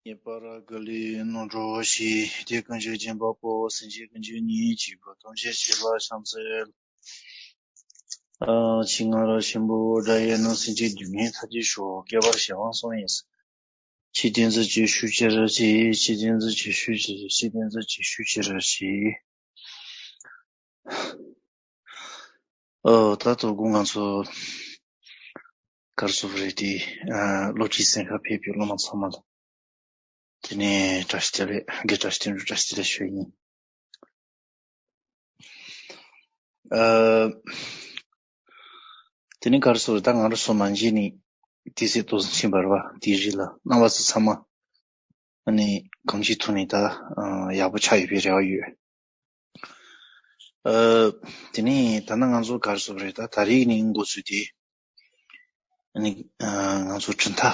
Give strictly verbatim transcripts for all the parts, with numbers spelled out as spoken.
ངེས་པར་དགེ་ལས་རྣམ་གྲོལ་ཞེས། དེ་ཀུན་གཞི་སྦྱིན་པ་པོ། སེམས་ཅན་ཀུན་གྱི་ཉེན་བྱེད་པ། ཐམས་ཅད་ཞི་བར་བྱང་སེམས། ཨ་ཕྱི་ང་ར་ཆེན་པོ་དགྲ་ཡིན་ནོ། སེམས་ཅན་སྡུག་བསྔལ་ཐར་གྱུར་ཤོག་བསྐལ་པར་གཞན་དབང་སོང་ཡིན། ཆོས་བསྟན་ཚུལ་གྱི་ཤུགས་ཆེ་རུ་ཆེ། ཆོས་བསྟན་ཚུལ་གྱི་ཤུགས་ཆེ་རུ། ཆོས་བསྟན་ཚུལ་གྱི་ཤུགས་ཆེ་རུ་ཆེ། ཨོ། ད་དོ་དགོང་ང་ཚོ་ག་རེ་ཟེར་དགོས་རེད་དེ། ཨ་སློབ་ཁྲིད་གསན་གར་ཕེབས་པའི་སློབ་མ་ཚང་མ་ལ་དེ་ནས་བཀྲ་ཤིས་བདེ་ལེགས། དགེ་བཀྲ་ཤིས་བདེ་ལེགས། བཀྲ་ཤིས་བདེ་ལེགས་ཞུ་ཡིན། ཨ་དེ་ནས་ག་རེ་ཟེར་དགོས་རེད། ད་ང་རང་ཚོ་མ་མཇལ་ནས་དུས་ཚོད་ཏོག་ཙམ་ཕྱིན་པ་རེད་པ། དེའི་རིང་ལ་རྣམ་པ་ཚོ་ཚང་མ་ཨ་ནི་གང་ཅིའི་ཐོག་ནས་ད་ཨ་ཡག་པོ་ཆགས་ཡོད་པའི་རེ་བ་ཡོད། ཨ་དེ་ནས་ད་ནང་ང་ཚོ་ག་རེ་ཟེར་དགོས་རེད། ད་ད་རེས་ནས་འགོ་ཚུགས་ཏེ་ཨ་ནི་ཨ་ང་ཚོ་གྲུབ་མཐའ་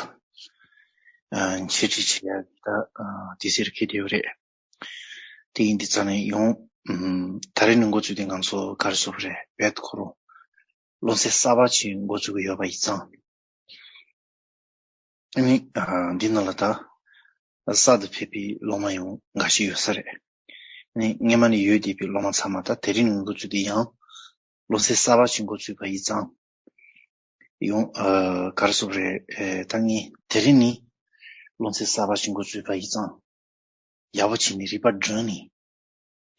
ཨ་འཆད་ཁྲིད་བྱེད་ཡག་གི་ད་ཨ་དུས་ཚོད་འཁེལ་བསྡད་ཡོད་རེད། དེ་ཡིན་དུས་ཙང་ནས་ཡང་ཨ་ད་རེས་ནས་འགོ་ཚུགས་ཏེ་ང་ཚོ་ག་རེ་ཟེར་དགོས་རེད། བོད་ཁོ་རང་སློབ་ཚན་གསར་པ་ཅིག་འགོ་ཚུགས་ཀྱི་ཡོད་པ་ཡིན་ཙང་། ཨ་ནི་ཨ་འདི་ནང་ལ་ད་གསར་དུ་ཕེབས་པའི་སློབ་མ་ཡང་འགའ་ཤས་ཡོད་ས་རེད། ཨ་ནི་སྔོན་མ་ནས་ཡོད་བསྡད་པའི་སློབ་མ་ཚང་མ་ད་དེ་རིང་ནས་འགོ་ཚུགས་ཏེ་ཡང་སློབ་ཚན་གསར་པ་ཞིག་འགོ་ཚུགས་པ་ཡིན་ཙང་། ཡང་ཨ་ག་རེ་ཟེར་དགོས་རེད། ཨེ་ད་ངས་དེ་རིང་ནས་སློབ་ཚན་གསར་པ་ཞིག་འགོ་ཚུགས་པ་ཡིན་ཙང་། ཡག་པོ་བྱས་ནས་རིག་པ་སྒྲིམ་ནས།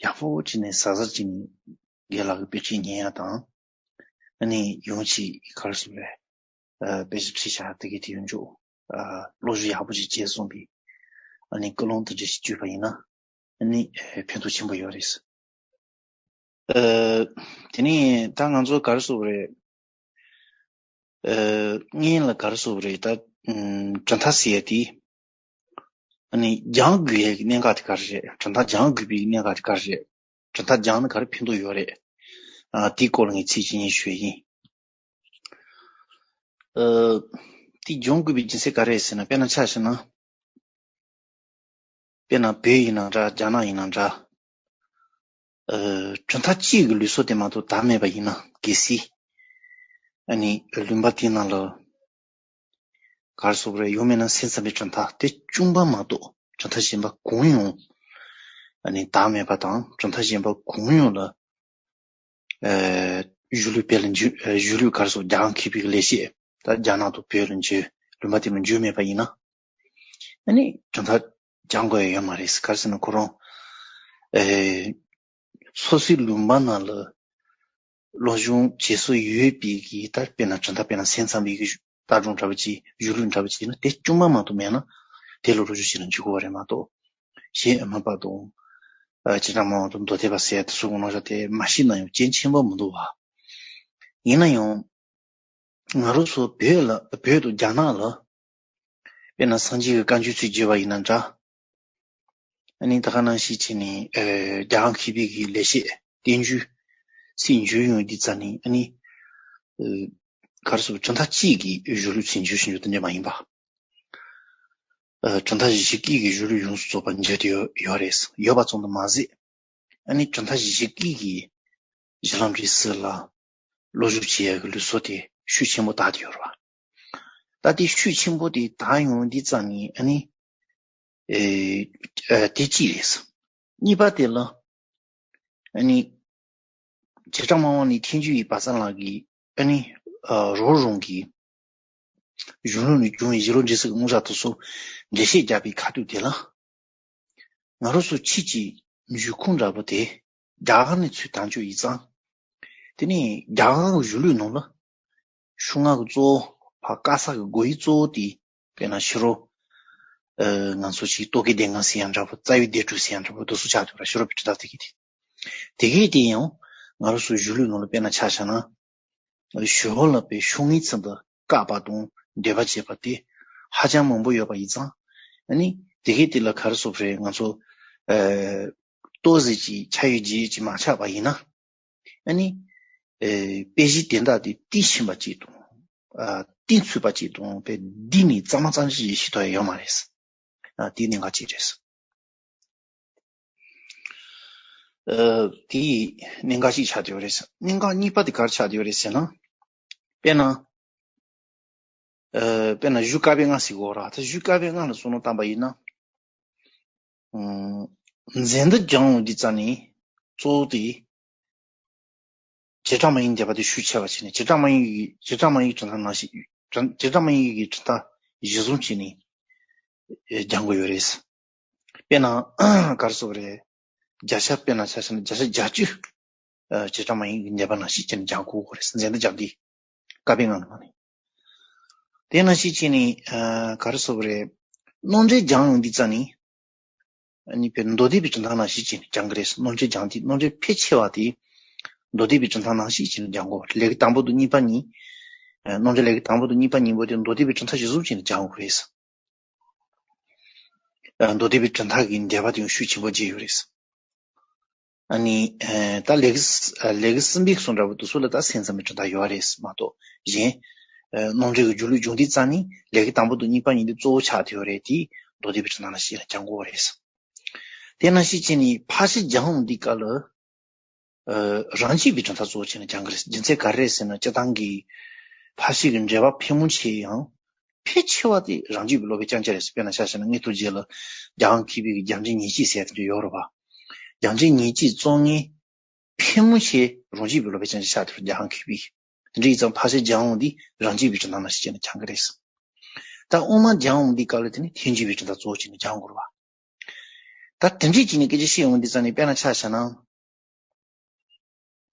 ཡག་པོ་བྱས་ནས་གཟབ་གཟབ་བྱས་ནས་རྒན་ལགས་ཀྱི་དཔེ་ཁྲིད་ཉན་ཡག་དང་། ཨ་ནི་ཡང་ཅིག་ག་རེ་ཟེར་དགོས་རེད། ཨ་དཔེ་ཆ་ཁྲིད་བྱ་དེ་གའི་དེ་ཡོང་རྒྱུ། ཨ་བློ་གཟུ་ཡག་པོ་ཅིག་བྱས་སོང་པས། ཨ་ནི་ཀུན་སློང་དེ་འདྲ་ཞིག་བཅོས་པ་ཡིན་ན། ཨ་ནི་ཨ་ཕན་ཐོགས་ཆེན་པོ་ཡོད་རེད། ཨ་དེ་ནས་ད་ང་ཚོ་ག་རེ་ཟེར་དགོས་རེད། ཨ་སྔོན་ལ་ག་རེ་ཟེར་དགོས་རེད། ད་ཨམ་གྲུབ་མཐའ་ཟེར་ཡ་དེ། ཨ་ནི་སྦྱང་དགོས་ཡ་གི་གནད་འགག་དེ་ག་རེ་རེད། གྲུབ་མཐའ་སྦྱང་དགོས་པའི་གནད་འགག་དེ་ག་རེ་རེད། གྲུབ་མཐའ་སྦྱངས་ན་ག་རེ་ཕན་ཐོགས་ཡོད་རེད། ཨ་དེའི་སྐོར་ལ་ངས་ཚིག་གཅིག་གཉིས་ཤོད་ཡིན། ཨ་དེ་སྦྱང་དགོས་པའི་རྒྱུ་མཚན་ག་རེ་རེད་ཟེར་ན། དཔེར་ན་ཆ་བཞག་ན། དཔེར་ན་བོད་ཡིན་ན་འདྲ། རྒྱ་ནག་ཡིན་ན་འདྲ། ཨ་གྲུབ་མཐའ་གཅིག་གི་ལུགས་སྲོལ་དེ་མ་གཏོགས་དར་མེད་པ་ཡིན་ན། གལ་སྲིད་ཨ་ནི་ལུང་པ་དེའི་ནང་ལ་ག་རེ་ཟེར་དགོས་རེད། ཡང་མིན་ན་སེམས་ཙམ་པའི་གྲུབ་མཐའ་དེ་བཅུ་པ་མ་གཏོགས་གྲུབ་མཐའ་གཞན་པ་གང་ཡང་ཨ་ནི་དར་མེད་པ་དང་། གྲུབ་མཐའ་གཞན་པ་གང་ཡང་ལ་ཨ་གཞུང་ལུགས་བོད་ལ་འཇུ། ཨ་གཞུང་ལུགས་ག་རེ་ཟེར། རྒྱལ་དབང་མཁས་པའི་ལེགས་བཤད་ད་རྒྱ་ནག་དང་བོད་ལ་འཇུ། ལུང་པ་དེ་མ་འཇུ་མེད་པ་ཡིན་ན། ཨ་ནི་གྲུབ་མཐའ་སྦྱང་དགོས་ཡ་ཡོད་མ་རེད། ག་རེ་ཟེར་ན་ཁོ་རང་ཨེ་སོ་སོའི་ལུང་པ་ནང་ལ་སློབ་སྦྱོང་བྱེད་སྲོལ་ཡོད་པའི་གི། ད་དཔེར་ན་གྲུབ་མཐའ། དཔེར་ན་སེམས་ཙམ་པའི་གི་ལྟ་གྲུབ་འདྲ་པོ་ཅིག་གཞུང་ལུགས་འདྲ་པོ་ཅིག་ཡིན་ན། དེ་བཅུ་པ་མ་གཏོགས་མེད་ན་དེ་ལ་སློབ་སྦྱོང་བྱེད་ན་འགྲིག་གི་རེད་མ་གཏོགས། གཞན་ཨ་མ་པ་དང་། ཨ་སྤྱིར་བཏང་མ་འོངས་དང་མདོ་སྡེ་པ་ཟེར་དེ་ཚོ་གི་ནང་བཞིན་དེ་མ་ཤེས་ན་ཡང་རྐྱེན་ཆེན་པོ་མི་འདུག་བ། ཡིན་ན་ཡང་ང་རང་ཚོ་བོད་ལ། བོད་དང་རྒྱ་ནག་ལ་དཔེར་ན་སངས་རྒྱས་ཀྱི་བཀའ་འགྱུར་ཚུར་བསྒྱུར་བ་ཡིན་ན་འདྲ། ཨ་ནི་ད་ག་ནང་བཞིན་བྱས་ནས་ཨ་རྒྱལ་དབང་མཁས་པའི་གི་ལེགས་བཤད་བསྟན་བཅོས་ཚུར་བསྒྱུར་ཡོང་དུས་ཙ་ནས། ཨ་ནི་ཨ་ག་རེ་ཟེར། གྲུབ་མཐའ་གཅིག་གི་གཞུང་ལུགས་ཚུར་བསྒྱུར་བཞིན་ཡོད་དེ་འདྲ་མ་ཡིན་པ། ཨ་གྲུབ་མཐའ་བཞི་བཅུ་གི་གཞུང་ལུགས་ཡོངས་སུ་རྫོགས་པ་འགྱུར་ཏེ་ཡོད་ཡོད་རེད། ཡོད་པ་ཙམ་དུ་མ་ཟད། ཨ་ནི་གྲུབ་མཐའ་བཞི་བཅུ་གི་གཞི་ལམ་འབྲས་གསུམ་ལ་སློབ་སྦྱོང་བྱེད་ཡག་གི་ལུགས་སྲོལ་དེ་ཤུགས་ཆེན་པོ་དར་ཏེ་ཡོད་རེད་བ། ད་དེ་ཤུགས་ཆེན་པོ་དེ་དར་ཡོང་དུས་ཙ་ནས། ཨ་ནི་ཨེ་ཨ་དེ་གཅིག་རེད། གཉིས་པ་དེ་ལ་ཨ་ནི་བྱེ་བྲག་སྨྲ་བ་ནས་ཐེག་མཆོག་གི་བ་ཚ་ལགས་ཀྱིས། ཨ་ནི་ཨ་རོགས་རང་གི་གཞུང་ལུགས་ནས་བྱུང་བའི་ཞི་ལུ་འབྲས་གསུམ་གྱི་དངོས་བཤད་དེ་ཚོ་འགྲེལ་བཤད་རྒྱག་པའི་ཁ་ཐུག་དེ་ལ། ང་རང་ཚོ་ཕྱིས་ཀྱི་འབྱུང་ཁུངས་འདྲ་པོ་དེ་རྒྱ་གར་ནས་ཚུར་དར་འཇུག་ཡིན་ཙང་། དེ་ནས་རྒྱ་གར་གྱི་གཞུང་ལུགས་ནང་ལ་ཕྱོགས་སྔ་གི་གཙོ་བོ། ཕར་དཀར་ས་གི་སྒོ་དབྱེ་གཙོ་བོ་དེ། དཔེར་ན་ཕྱི་རོལ་ཨ་ང་ཚོ་ཅིག་རྟོག་གེའི་སྡེ་ལྔ་ཟེར་ཡག་འདྲ་པོ། རྩ་བའི་སྡེ་དྲུག་ཟེར་ཡག་འདྲ་པོ། དེ་ཚོ་ཆགས་འདུག་ར། ཕྱི་རོལ་པའི་གྲུབ་མཐའ་དེ་གི་དེ། དེ་གི་དེ་ཡང་ང་རང་ཚོ་གཞུང་ལུགས་ནང་ལ་དཔེར་ན་ཆ་བཞག་ན། ཞོར་ལ་པའི་ཕྱོགས་སྔའི་ཚུལ་དུ་བཀག་པ་དང་འགྲེལ་པ་བྱས་པ་དེ་ཧ་ཅང་མང་པོ་ཡོད་པ་ཡིན་ཙང་། ཨ་ནི་དེ་གའི་དེ་ལ་ག་རེ་ཟེར་དགོས་རེད། ང་ཚོ་ཨ་ཏོག་ཙམ་ཅིག་ཆ་ཡོད་རྒྱུས་ཡོད་ཅིག་མ་ཆགས་པ་ཡིན་ན། ཨ་ནི་ཨ་དཔེ་གཞི་དེ་དག་དེ་དེ་ཕྱིན་པ་ཅིག་དང་། ཨ་དེ་ཚུད་པ་ཅིག་དང་། དཔེ་འདི་ནི་གཙང་མ་གཙང་ཞིག་ཤེས་ཐུབ་ཡ་ཡོད་མ་རེད། ཨ་དེ་གནད་འགག་ཅིག་རེད། ཨ་དེ་གནད་འགག་ཅིག་ཆགས་བསྡད་ཡོད་རེད། གནད་འགག་གཉིས་པ་དེ་ག་རེ་ཆགས་བསྡད་ཡོད་རེད་ཟེར་ན། དཔེར་ན། ཨ་དཔེར་ན་གཞུ་དཀར་པོའི་རྔ་ཟེར་གྱི་ཡོད་རེད་བ། ད་གཞུ་དཀར་པོའི་རྔ་ལ་བསམ་བློ་བཏང་པ་ཡིན་ན། ཨ། མཛད་འདི་སྦྱང་འོང་དུས་ཙ་ནས་གཙོ་བོ་དེ། བྱེ་བྲག་སྨྲ་བའི་ནི་བཟླས་པ་དེ་ཤུགས་ཆེ་བ་བྱས་ནས་བྱེ་བྲག་སྨྲ་བའི་ཡི་གེ་བྱེ་བྲག་སྨྲ་བའི་ཡི་གེ་གྲུབ་མཐའ་ནང་བཞིན་གྲུབ་བྱེ་བྲག་སྨྲ་བའི་ཡི་གེ་གྲུབ་མཐའ་གཞིར་བཟུང་བྱས་ནས་སྦྱང་དགོས་ཡོད་རེད། དཔེར་ན་ག་རེ་ཟེར་དགོས་རེད། བརྒྱ་ཆ་དཔེར་ན་ཆ་བཞག་ན་བརྒྱ་ཆ་བརྒྱད་ཅུ་ཨ། བྱེ་བྲག་སྨྲ་བའི་ཡི་གེ་བཟླས་པ་ནང་བཞིན་བྱས་ནས་སྦྱང་དགོས་རེད། མཛད་འདི་སྦྱང་དུས། བཀའ་པོད་ལྔ་གི་ནང་ནས། དེ་ནང་བཞིན་བྱས་ནས་ཨ། ག་རེ་ཟེར་དགོས་རེད། མནོ་འགྲེལ་སྦྱང་ཡོང་དུས་ཙ་ནས། ཨ་ནི་དཔེར་མདོ་སྡེ་པའི་གྲུབ་མཐའ་ནང་བཞིན་བྱས་ནས་སྦྱང་གི་རེད། མནོ་འགྲེལ་སྦྱང་དུས་མནོ་འགྲེལ་ཕལ་ཆེ་བ་དེ་མདོ་སྡེ་པའི་གྲུབ་མཐའ་ནང་བཞིན་བྱས་ནས་སྦྱང་དགོས། ལས་ཀ་དང་པོ་དང་གཉིས་པ་གཉིས། ཨ། མནོ་འགྲེལ་ལས་ཀ་དང་པོ་དང་གཉིས་པ་གཉིས་པོ་དེ་མདོ་སྡེ་པའི་གྲུབ་མཐའ་གཞིར་བཟུང་བྱས་ནས་སྦྱང་དགོས་རེད། ཨ། མདོ་སྡེ་པའི་གྲུབ་མཐའ་གི་བཟླས་པ་དེ་ཡང་ཤུགས་ཆེན་པོ་སྦྱར་ཡོད་རེད། ཨ་ནི་ཨ། ད་ལས་ཀ་ཨ། ལས་ཀ་གསུམ་པའི་གསུང་འདྲ་པོ་དེ་ཚོ་ལ་ད་སེམས་ཙམ་པའི་གྲུབ་མཐའ་ཡོད་རེད་མ་གཏོགས་གཞན། ཨ། མནོ་འགྲེལ་གྱི་སྒྱུ་ལུས་སྦྱོང་དུས་ཙ་ནས་ལས་ཀ་དང་པོ་དང་གཉིས་པ་གཉིས་དེ་གཙོ་བོ་ཆགས་བསྡད་ཡོད་རེད། དེ་མདོ་སྡེ་པའི་གྲུབ་མཐའ་ནང་བཞིན་ལ་སྦྱང་དགོས་རེད། དེ་ནང་བཞིན་བྱས་ནས་ཕར་ཕྱིན་སྦྱང་འོང་དུས་སྐབས་ལ། ཨ། རང་རྒྱུད་པའི་གྲུབ་མཐའ་གཙོ་བོ་བྱས་ནས་སྦྱང་གི་རེད། རྒྱུ་མཚན་ག་རེ་རེད་ཟེར་ན་སྤྱིར་བཏང་གི་ཕར་ཕྱིན་གྱི་འགྲེལ་པ་ཕལ་མོ་ཆེ་ཡང་ཕལ་ཆེ་བ་དེ་རང་རྒྱུད་པའི་སློབ་དཔོན་རྐྱང་རྐྱང་རེད། དཔེར་ན་ཆ་བཞག་ན་མངོན་རྟོགས་རྒྱན་ལ་རྒྱལ་དབང་མཁས་པའི་རྒྱལ་ཆེན་ཉེར་གཅིག་ཟེར་དེ་འདྲ་ཡོད་རེད་པ། རྒྱལ་ཆེན་ཉེར་གཅིག་རྩོམ་མཁན་ཕལ་མོ་ཆེ་རང་རྒྱུད་པའི་སློབ་དཔོན་རྐྱང་རྐྱང་ཆགས་ཐུབ། རྒྱལ་དབང་མཁས་པའི། དེ་འདྲ་ཡིན་ཙང་ཕར་ཕྱིན་སྦྱང་འོང་དུས་རང་རྒྱུད་པའི་གྲུབ་མཐའ་ནང་བཞིན་བྱས་ནས་སྦྱང་གི་རེད། ད་དབུ་མ་སྦྱང་འོང་དུས་སྐབས་ལ་དེ་ནི་ཐལ་འགྱུར་བའི་གྲུབ་མཐའ་གཙོ་བོ་བྱས་ནས་སྦྱང་དགོས་རེད་པ། ད་དེ་འདྲ་བྱས་ནས་སྐད་ཆ་བཤད་འོང་དུས་ཙ་ནས་དཔེར་ན་ཆ་བཞག་ན།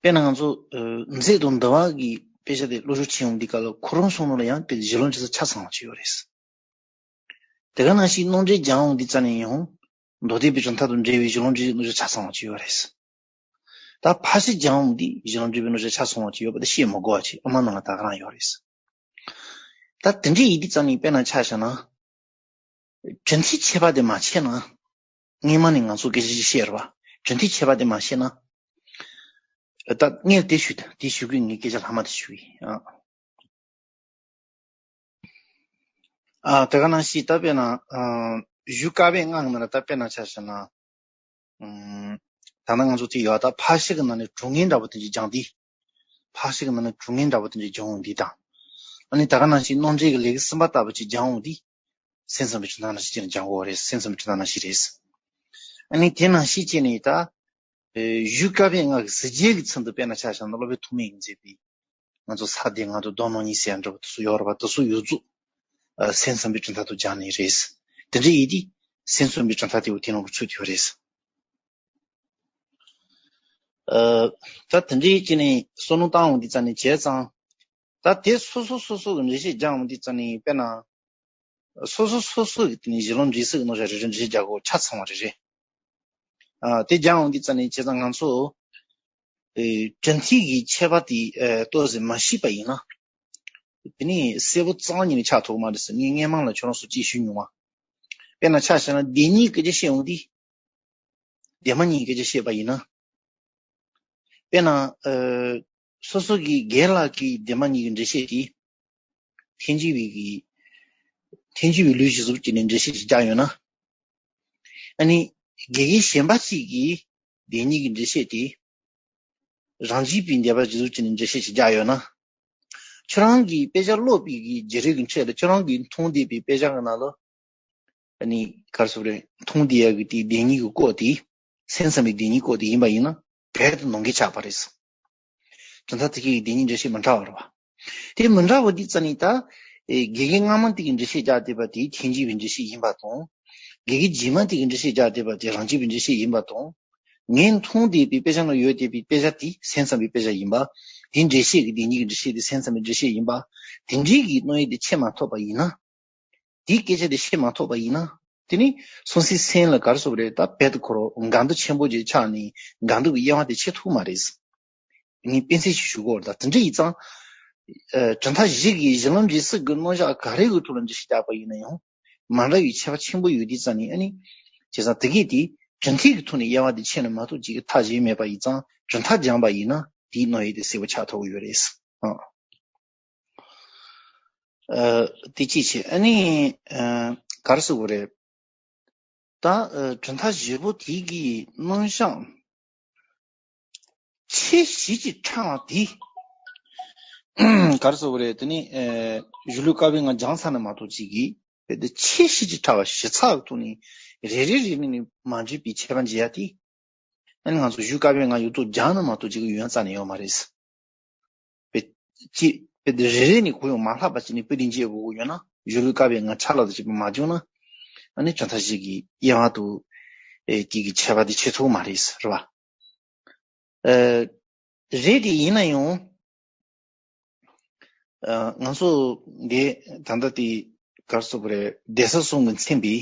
དཔེར་ན་ང་ཚོ་ཨ། མཛད་དང་འདུལ་བ་གི་དཔེ་ཆ་དེ་སློབ་སྦྱོང་བྱེད་འོང་དུས་སྐབས་ལ་ཁོ་རང་གསུང་ནོ་ལ་ཡང་དཔེ་གཞི་ལམ་འབྲས་གསུམ་ཆ་ཚང་བ་ཅིག་ཡོད་རེད། དེ་ག་ནང་བཞིན་མནོ་འགྲེལ་སྦྱང་འོང་དུས་ཙ་ནས་ཡང་མདོ་སྡེ་པའི་གྲུབ་མཐའ་དང་འབྲེལ་བའི་གཞི་ལམ་འབྲས་གསུམ་ཆ་ཚང་བ་ཅིག་ཡོད་རེད། ད་ཕར་ཕྱིན་སྦྱང་འོང་དུས་གཞི་ལམ་འབྲས་བུའི་གནོད་བྱ་ཆ་ཚང་བ་ཅིག་ཡོད་པ་དེ་བཤད་མི་དགོས་པ་ཅིག་ཨ་མ་ནང་ལ་ད་ག་རང་ཡོད་རེད། ད་དེ་འདྲ་ཡིན་དུས་ཙ་ནས་དཔེར་ན་ཆ་བཞག་ན། གྲུབ་མཐའི་ཁྱད་པར་དེ་མ་ཕྱེ་ན། སྔན་མ་ནས་ང་ཚོ་སྐད་ཆ་ཅིག་བཤད་རེད་པ། གྲུབ་མཐའི་ཁྱད་པར་དེ་མ་ཕྱེ་ན། ད་ངས་དེ་ཞུ་དེ་ཞུ་གི་ངའི་སྐད་ཆ་ལྷག་མ་དེ་ཞུ་གི་ཡིན། ཨ། ཨ། དེ་ག་ནང་བཞིན་ད་དཔེར་ན། ཨ། གཞུག་བཀའ་པོད་ལྔ་གི་ནང་ལ་ད་དཔེར་ན་ཆ་བཞག་ན། ཨ། ད་ནང་ང་ཚོ་དེ་ཡོད། ད་ཕར་ཕྱིན་གྱི་ནང་ནས་གྲུབ་ངེས་འདྲ་པོ་དེ་འདྲ་སྦྱང་དུས། ཕར་ཕྱིན་གྱི་ནང་ནས་གྲུབ་ངེས་འདྲ་པོ་དེ་འདྲ་སྦྱང་འོང་དུས་དང་། ཨ་ནི་ད་ག་ནང་བཞིན་མནོ་འགྲེལ་གྱི་ལས་ཀ་གསུམ་པ་ལྟ་བུ་ཅིག་སྦྱང་འོང་དུས། སེམས་ཙམ་པའི་གྲུབ་མཐའ་ནང་བཞིན་བྱས་ནས་སྦྱང་དགོས་པ་རེད། སེམས་ཙམ་པའི་གྲུབ་མཐའ་ནང་བཞིན་རེད། ཨ་ནི་དེ་ནང་བཞིན་བྱས་ནས་ད། ཨེ། གཞུག་བཀའ་པོད་ལྔ་གི་གཟི་བརྗིད་ཀྱི་ཚུལ་དུ་དཔེར་ན་ཆ་བཞག་ན་སློབ་དཔོན་ཐོགས་མེད་ཀྱིས་མཛད་པའི། ང་ཚོ་ས་སྡེ་ལྔ་དང་སྡོམ་ནང་གཉིས་ཟེར་ཡ་འདྲ་པོ་དེ་ཚོ་ཡོད་རེད་པ། དེ་ཚོ་ཡོངས་རྫོགས། ཨ། སེམས་ཙམ་པའི་གྲུབ་མཐའ་དང་སྦྱར་ནས་རེད། དེ་འདྲ་ཡིན་དུས་སེམས་ཙམ་པའི་གྲུབ་མཐའ་དེ་འོ་དེ་ནང་གི་ཚུད་ཡོད་རེད། ཨ། ད་དེ་འདྲ་ཡིན་བྱས་ནས་བསམ་བློ་བཏང་འོང་དུས་ཙ་ནས་བྱས་ཙང་། ད་དེ་སོ་སོ་སོ་སོ་གི་འགྲེལ་བཤད་རྒྱག་འོང་དུས་ཙ་ནས་དཔེར་ན། སོ་སོ་སོ་སོ་གི་དེ་ནས་གཞི་ལམ་འབྲས་གསུམ་གྱི་རྣམ་གཞག་རེ་རེ་འགྲེལ་བཤད་རྒྱག་དགོས་ཆ་ཚང་བ་རེ་རེ། ཨ། དེ་རྒྱག་འོང་དུས་ཙ་ནས་བྱས་ཙང་ང་ཚོ། ཨེ། གྲུབ་མཐའི་གི་ཁྱད་པར་དེ། ཨེ། ཏོག་ཙམ་མ་ཤེས་པ་ཡིན་ན། དེ་ནས་གསལ་པོ་གཙང་ཉིད་ནས་ཆགས་ཐུབ་མ་རེད་ཟེར་ངས་སྔན་མ་ལ་ཁྱོད་རང་ཚོ་ཅིག་ཞུས་མྱོང་བ། དཔེར་ན་ཆ་བཞག་ན་བདེན་གཉིས་སྐད་ཆ་བཤད་འོང་དུས། བདེན་པ་གཉིས་སྐད་ཆ་བཤད་པ་ཡིན་ན། དཔེར་ན། ཨ། སོ་སོ་གི་རྒན་ལགས་ཀྱིས་བདེན་པ་གཉིས་ཀྱི་འགྲེལ་བཤད་དེ། ཐལ་འགྱུར་བའི་གི། ཐལ་འགྱུར་བའི་ལུགས་གཞིར་བཟུང་བྱས་ནས་འགྲེལ་བཤད་ཅིག་རྒྱག་ཡོད་ན། ཨ་ནི། དགེ་རྒན་གཞན་པ་ཅིག་གིས་བདེན་གཉིས་ཀྱི་འགྲེལ་བཤད་དེ། རང་རྒྱུད་པའི་བཟླས་པ་གཞིར་བཟུང་བྱས་ནས་འགྲེལ་བཤད་ཅིག་རྒྱག་ཡོད་ན། ཁྱོད་རང་གིས་དཔེ་ཆ་ཀློག་པའི་གི་བརྒྱུད་རིམ་གྱི་ཁྲོད་ལ་ཁྱོད་རང་གིས་མཐོང་བསྡད་པའི་དཔེ་ཆ་གི་ནང་ལ། ཨ་ནི་ག་རེ་ཟེར་དགོས་རེད། མཐོང་བསྡད་ཡག་གི་དེའི་བདེན་གཉིས་ཀྱི་སྐོར་དེ། སེམས་ཙམ་པའི་བདེན་གཉིས་སྐོར་དེ་ཡིན་པ་ཡིན་ན་རྦད་དེ་ནོར་འཁྲུལ་ཆགས་པ་རེད། གྲུབ་མཐའ་ཐེག་མཁན་གྱི་བདེན་གཉིས་འགྲེལ་བཤད་མི་འདྲ་བ་རེད་པ། དེ་མི་འདྲ་བ་འདི་རྩ་ནས་ད། ཨེ། དགེ་རྒན་སྔ་མ་དེ་གི་འགྲེལ་བཤད་རྒྱག་བསྡད་པ་དེ་ཐལ་འགྱུར་བའི་འགྲེལ་བཤད་ཡིན་པ་དང་། དགེ་རྒན་རྗེས་མ་དེ་གི་འགྲེལ་བཤད་རྒྱག་བསྡད་པ་དེ་རང་རྒྱུད་པའི་འགྲེལ་བཤད་ཡིན་པ་དང་། ངས་མཐོང་བསྡད་པའི་དཔེ་ཆ་ནང་ཡོད་བསྡད་པའི་དཔེ་ཆ་དེ་སེམས་ཙམ་པའི་དཔེ་ཆ་ཡིན་པ། དེ་འགྲེལ་བཤད་ཀྱི་བདེན་གཉིས་ཀྱི་འགྲེལ་བཤད་དེ་སེམས་ཙམ་པའི་འགྲེལ་བཤད་ཡིན་པ། དེ་འདྲའི་གི་བསྣོན་ཡིག་དེ་ཕྱེ་མ་ཐུབ་པ་ཡིན་ན། དེའི་སྐད་ཆ་དེ་ཕྱེ་མ་ཐུབ་པ་ཡིན་ན། དེ་ནི་སོ་སོའི་སེམས་ལ་ག་རེ་ཟེར་དགོས་རེད། ད་རྦད་དེ་ཁོ་རང་འགལ་འདུ་ཆེན་པོ་ཅིག་ཆགས་ནས་འགལ་འདུ་གི་དབྱེ་བ་དེ་ཕྱེ་ཐུབ་མ་རེད། ངས་དཔེ་མཚོན་ཞིག་ཞུ་དགོས་རེད། ད་དེ་འདྲ་ཡིན་ཙང་། ཨ། གྲུབ་མཐའ་བཞི་གི་གཞི་ལམ་འབྲས་གསུམ་གྱི་རྣམ་གཞག་ག་རེ་གི་ཐོག་ལ་འགྲེལ་བཤད་རྒྱག་པ་ཡིན་ན་ཡང་། མི་འདྲ་བའི་ཁྱད་པར་ཆེན་པོ་ཡོད་དུས་ཙང་ནས་ཨ་ནི། བྱས་ཙང་དེ་གས་དེ་གྲུབ་མཐའི་གི་ཐོག་ནས་དབྱེ་བ་དེ་ཕྱེ་ན་མ་གཏོགས་ཅིག་གི་མཐའ་གཞན་མེད་པ་ཡིན་ཙང་གྲུབ་མཐའ་སྦྱངས་པ་ཡིན་ན་དེའི་རྣམ་དབྱེ་དེ་གསལ་པོ་ཆགས་ཐུབ་ཀྱི་ཡོད་རེད། ཨ། ཨ། དེ་གཅིག་བྱས། ཨ་ནི། ཨ། ག་རེ་ཟེར་དགོས་རེད། ད། ཨ། གྲུབ་མཐའ་བཞི་པོ་དེ་གི་རྣམ་གཞག་ཆེ་བཞི་ཅིག་ཕྲ་བ་དེ། ག་རེ་ཟེར་དགོས་རེད། དེ་ནི། ཨ། གཞུང་ལུགས་བཀའ་པོད་ལྔ་སྦྱངས་ཚར་ན་མ་གཏོགས་ཅིག་གིས། དཔེ་དེ་ཆེ་བཞི་ཅིག་ཕྲ་བ་བཞི་ཚགས་ཀྱི་ཐོག་ནས་ རེ་རེ་རེ་རེ་ནས་མ་འདྲེས་པའི་ཁྱད་པར་འབྱེད་ཡ་དེ། ཨ་ནི་ང་ཚོ་གཞུག་བསྐལ་པའི་ང་ཡོད་དོ་སྦྱངས་ན་མ་གཏོགས་ཅིག་ཡོན་རྩ་ནས་ཡོད་མ་རེད། པའི་ཅི་པའི་རེ་རེ་ནས་གོ་ཡོང་མ་ལྷག་པ་ཅིག་ནས་པི་ཏིང་ཅེ་གོ་གོ་ཡོད་ན་གཞུག་ལུས་བསྐལ་པའི་ང་ཁྲ་ལ་དུ་ཅིག་མ་བྱུང་ན། ཨ་ནི་གྲུབ་མཐའ་བཞི་གི་དབྱེ་བ་དུ་ཨེ་དེ་གི་ཁྱད་པར་དེ་ཕྱེ་ཐུབ་མ་རེད་རེད་བ། ཨེ་རེད་དེ་ཡིན་ན་ཡང་། ཨ་ང་ཚོ་འདི་ད་ལྟ་དེ་གར་སོགས་པ་རེད་གདན་ས་གསུམ་གྱིས་མཚན་པའི།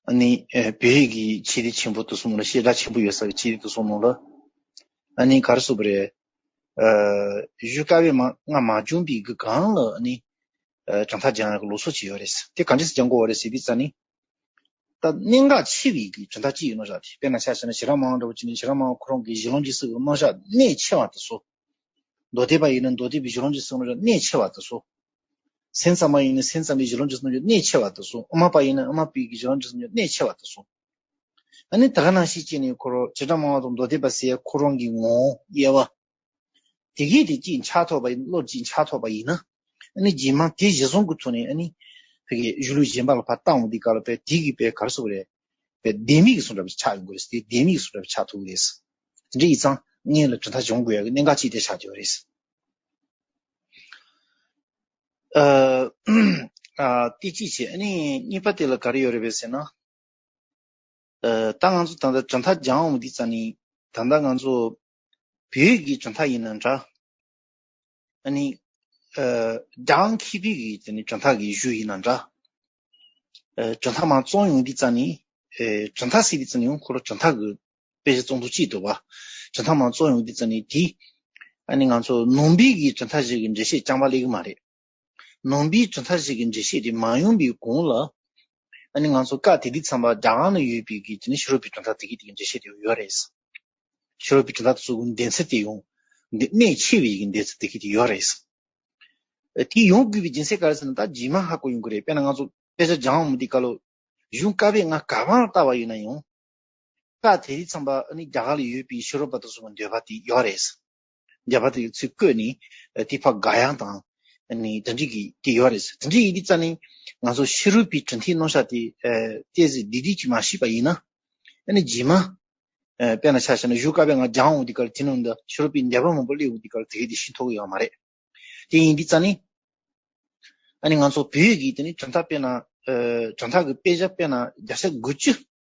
ཨ་ནི་ཨེ་བོད་ཡིག་གི་ཆེད་དེ་ཆེན་པོ་དུ་གསུངས་ལ་བཤད་གྲྭ་ཆེན་པོ་ཡོད་ས་གི་ཆེད་དེ་དུ་གསུངས་ནོ་ལ། ཨ་ནི་གར་སོགས་པ་རེད། ཨ་གཞུག་བསྐལ་པའི་མ་ང་མ་བྱུང་བའི་གི་གང་ལ་ཨ་ནི་ཨ་གྲུབ་མཐའ་སྦྱང་ཡག་གི་ལུགས་སྲོལ་ཅིག་ཡོད་རེད། དེ་ག་འདྲས་སེ་སྦྱང་དགོས་བ་རེད་ཟེར་དུས་ཙ་ནི། ད་གནད་འགག་ཆེ་བའི་གི་གྲུབ་མཐའ་ཅིག་ཡོད་ན་ར་དེ་དཔེར་ན་ཆ་བཞག་ན་ཞི་རག་མ་འོངས་འདྲ་བོ་ཅིག་ནི་ཞི་རག་མ་འོངས་ཁོ་རང་གི་གཞི་ལམ་གྱི་སྲོལ་གྱི་རྣམ་གཞག་གནད་ཆེ་བ་དེ་ཚོ། མདོ་སྡེ་པ་ཡིན་ན་མདོ་སྡེ་པའི་གཞི་ལམ་གྱི་སྲོལ་གྱི་རྣམ་གཞག་གནད་ཆེ་བ་དེ་ཚོ། སེམས་ཙམ་པ་ཡིན་ན་སེམས་ཙམ་པའི་གཞི་ལམ་གྱི་སྲོལ་གྱི་རྣམ་གཞག་གནད་ཆེ་བ་དེ་ཚོ། དབུ་མ་པ་ཡིན་ན་དབུ་མ་པའི་གི་གཞི་ལམ་གྱི་སྲོལ་གྱི་རྣམ་གཞག་གནད་ཆེ་བ་དེ་ཚོ། ཨ་ནི་ད་ག་ནང་བཞིན་བྱས་ནས་ཁོ་རང་ཞི་རག་མ་འོངས་དང་མདོ་སྡེ་པ་ཟེར་ཁོ་རང་གི་ངོ་བོ་དབྱེ་བ། དེ་གས་དེ་གཅིག་འཆར་ཐོབ་པ་ཡིན་བློར་གཅིག་འཆར་ཐོབ་པ་ཡིན་ན། ཨ་ནི་རྗེས་མ་དེ་གཞི་བཟུང་གི་ཐོག་ནས་ཨ་ནི་ཕ་གི་གཞུག་ལུས་གཞན་པ་ལ་ཕར་བཏང་འོང་དུས་སྐབས་ལ་པའི་དེ་གི་པའི་གར་སོགས་རེད། པའི་ལྡེ་མིག་གི་བཟོ་འདྲ་བ་ཆགས་ཡོང་གི་རེད། དེ་ལྡེ་མིག་གི་བཟོ་འདྲ་བ་ཆགས་ཐུབ་ཀྱི་རེད། དེ་འདྲ་ཡིན་ཙང་སྔོན་ལ་གྲུབ་མཐའ་སྦྱོང་དགོས་ཡག་གི་གནད་འགག་ཅིག་དེ་ཆགས་ཀྱི་ཡོད་རེད། ཨ་ཨ་དེ་གཅིག་བྱས། ཨ་ནི་གཉིས་པ་དེ་ལ་ག་རེ་ཡོད་རེད་པས་ཟེར་ན། ཨ་ད་ང་ཚོ་ད་ལྟ་གྲུབ་མཐའ་སྦྱང་འོང་དུས་ཙ་ནི་ད་ལྟ་ང་ཚོ་བོད་ཀྱི་གྲུབ་མཐའ་ཡིན་ན་འདྲ། ཨ་ནི་ཨ་རྒྱ་གར་མཁས་པའི་གི་དེ་ནི་གྲུབ་མཐའ་གི་གཞུང་ཡིན་ན་འདྲ། ཨ་གྲུབ་མཐའ་མར་རྩོམ་ཡོང་དུས་ཙ་ནི་ཨ་གྲུབ་མཐའ་ཟེར་དུས་ཙ་ནི་ཡང་ཁོ་རང་གྲུབ་མཐའ་གི་དཔེ་ཆ་རྩོམ་ཚུལ་གཅིག་འདུག་བ། གྲུབ་མཐའ་མར་རྩོམ་ཡོང་དུས་ཙ་ནི་དེ་ཨ་ནི་ང་ཚོ་ནང་པའི་གི་གྲུབ་མཐའ་ཞིག་གི་འགྲེལ་བཤད་རྐྱང་པ་སླེབས་ཀྱི་མ་རེད། ནང་པའི་གྲུབ་མཐའ་ཞིག་གི་འགྲེལ་བཤད་དེ་མ་ཡོང་པའི་གོང་ལ། ཨ་ནི་ང་ཚོ་སྐབས་དེ་དུས་ཙམ་པ་རྒྱ་གར་ན་ཡོད་པའི་གི་དེ་ནི་ཕྱི་རོལ་པའི་གྲུབ་མཐའ་དེ་གི་དེ་གི་འགྲེལ་བཤད་དེ་ཡོད་རེད། ཕྱི་རོལ་པའི་གྲུབ་མཐའ་དེ་ཚོ་གི་འདོན་ཚུལ་དེ་ཡང་འདི་གནད་ཆེ་བའི་གི་འདོན་ཚུལ་དེ་གི་དེ་ཡོད་རེད། དེ་ཡོང་དགོས་པའི་རྒྱུ་མཚན་ག་རེ་ཟེར་ན། ད་རྗེས་མ་ཧ་གོ་ཡོང་གི་རེད། དཔེར་ན་ང་ཚོ་དཔེ་ཆ་སྦྱང་འོང་དུས་སྐབས་ལ་གཞུང་བཀའ་པོད་ལྔ་ག་པར་བལྟས་པ་ཡིན་ན་ཡང་། སྐབས་དེ་དུས་ཙམ་པ་ཨ་ནི་རྒྱ་གར་ལ་ཡོད་པའི་ཕྱི་རོལ་པ་དེ་ཚོ་གི་འདོད་པ་དེ་ཡོད་རེད། འདོད་པ་དེ་ཚུར་བཀོད་ནས་ཨ་དེ་ཕར་དགག་ཡག་དང་། ཨ་ནི་དེ་འདྲ་གི་དེ་ཡོད་རེད། དེ་འདྲ་ཡིན་དུས་ཙ་ནི་ང་ཚོ་ཕྱི་རོལ་པའི་གྲུབ་མཐའི་རྣམ་གཞག་དེ་ཨ་ཏོག་ཙམ་བདེ་བདེ་ཅིག་མ་ཤེས་པ་ཡིན་ན། ཨ་ནི་རྗེས་མ་ཨ་དཔེར་ན་ཆ་བཞག་ན་གཞུང་བཀའ་པོད་ལྔ་སྦྱང་འོང་དུས་སྐབས་དེ་ནང་དུ་ཕྱི་རོལ་པའི་འདོད་པ་མང་པོ་སླེབས་འོང་དུས་སྐབས་དེ་གས་དེ་ཤེས་ཐུབ་ཀྱི་ཡོད་མ་རེད། དེ་ཡིན་དུས་ཙ་ནི། ཨ་ནི་ང་ཚོ་བོད་ཀྱི་དེ་ནི་གྲུབ་མཐའ་དཔེར་ན། ཨ་གྲུབ་མཐའ་གི་དཔེ་ཆ་དཔེར་ན་བརྒྱ་ཆ་དགུ་བཅུ་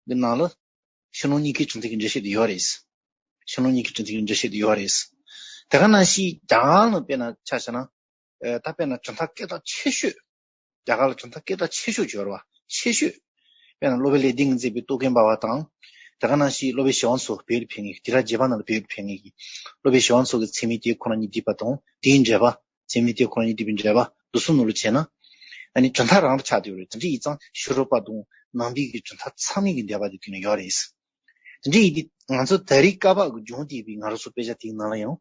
གི་ནང་ལ་ཕྱི་ནང་གཉིས་ཀའི་གྲུབ་མཐའ་གི་འགྲེལ་བཤད་དེ་ཡོད་རེད། ཕྱི་ནང་གཉིས་ཀའི་གྲུབ་མཐའ་གི་འགྲེལ་བཤད་དེ་ཡོད་རེད། དེ་ག་ནང་བཞིན་རྒྱ་གར་ལ་དཔེར་ན་ཆ་བཞག་ན། ཨ་ད་དཔེར་ན་གྲུབ་མཐའ་སྐད་གྲགས་ཆེ་ཤོས། རྒྱ་གར་ལ་གྲུབ་མཐའ་སྐད་གྲགས་ཆེ་ཤོས་ཅིག་ཡོད་རེད་བ། ཆེ་ཤོས། དཔེར་ན་སློབ་དཔོན་ལེགས་ལྡན་གྱིས་མཛད་པའི་རྟོག་གེ་འབར་བ་དང་། དེ་ག་ནང་བཞིན་སློབ་དཔོན་ཞི་བ་འཚོ་བོད་ལ་ཕེབས་མཁན་གྱི་དེ་ར་རྗེ་འབངས་ནང་ལ་བོད་ལ་ཕེབས་མཁན་གྱི་སློབ་དཔོན་ཞི་བ་འཚོ་གི་ཚད་མའི་དེ་ཁོ་ན་ཉིད་བསྡུས་པ་དང་དེའི་འགྲེལ་པ། ཚད་མའི་དེ་ཁོ་ན་ཉིད་བསྡུས་པའི་འགྲེལ་པ་དེ་ཚོ་ནང་ལ་བྱས་ན། ཨ་ནི་གྲུབ་མཐའ་རང་དུ་ཆགས་བསྡད་ཡོད་རེད། དེ་འདྲ་ཡིན་ཙང་ཕྱི་རོལ་པ་དང་ནང་པའི་གི་གྲུབ་མཐའ་ཚང་མའི་གི་འདོད་པ་དེ་དེ་ནས་ཡོད་རེད། དེ་འདྲ་ཡིན་དུས་ང་ཚོ་ད་རེས་བསྐལ་པ་གི་སྦྱོང་བསྡད་པའི་ང་རང་ཚོ་དཔེ་ཆ་དེའི་ནང་ལ་ཡང་།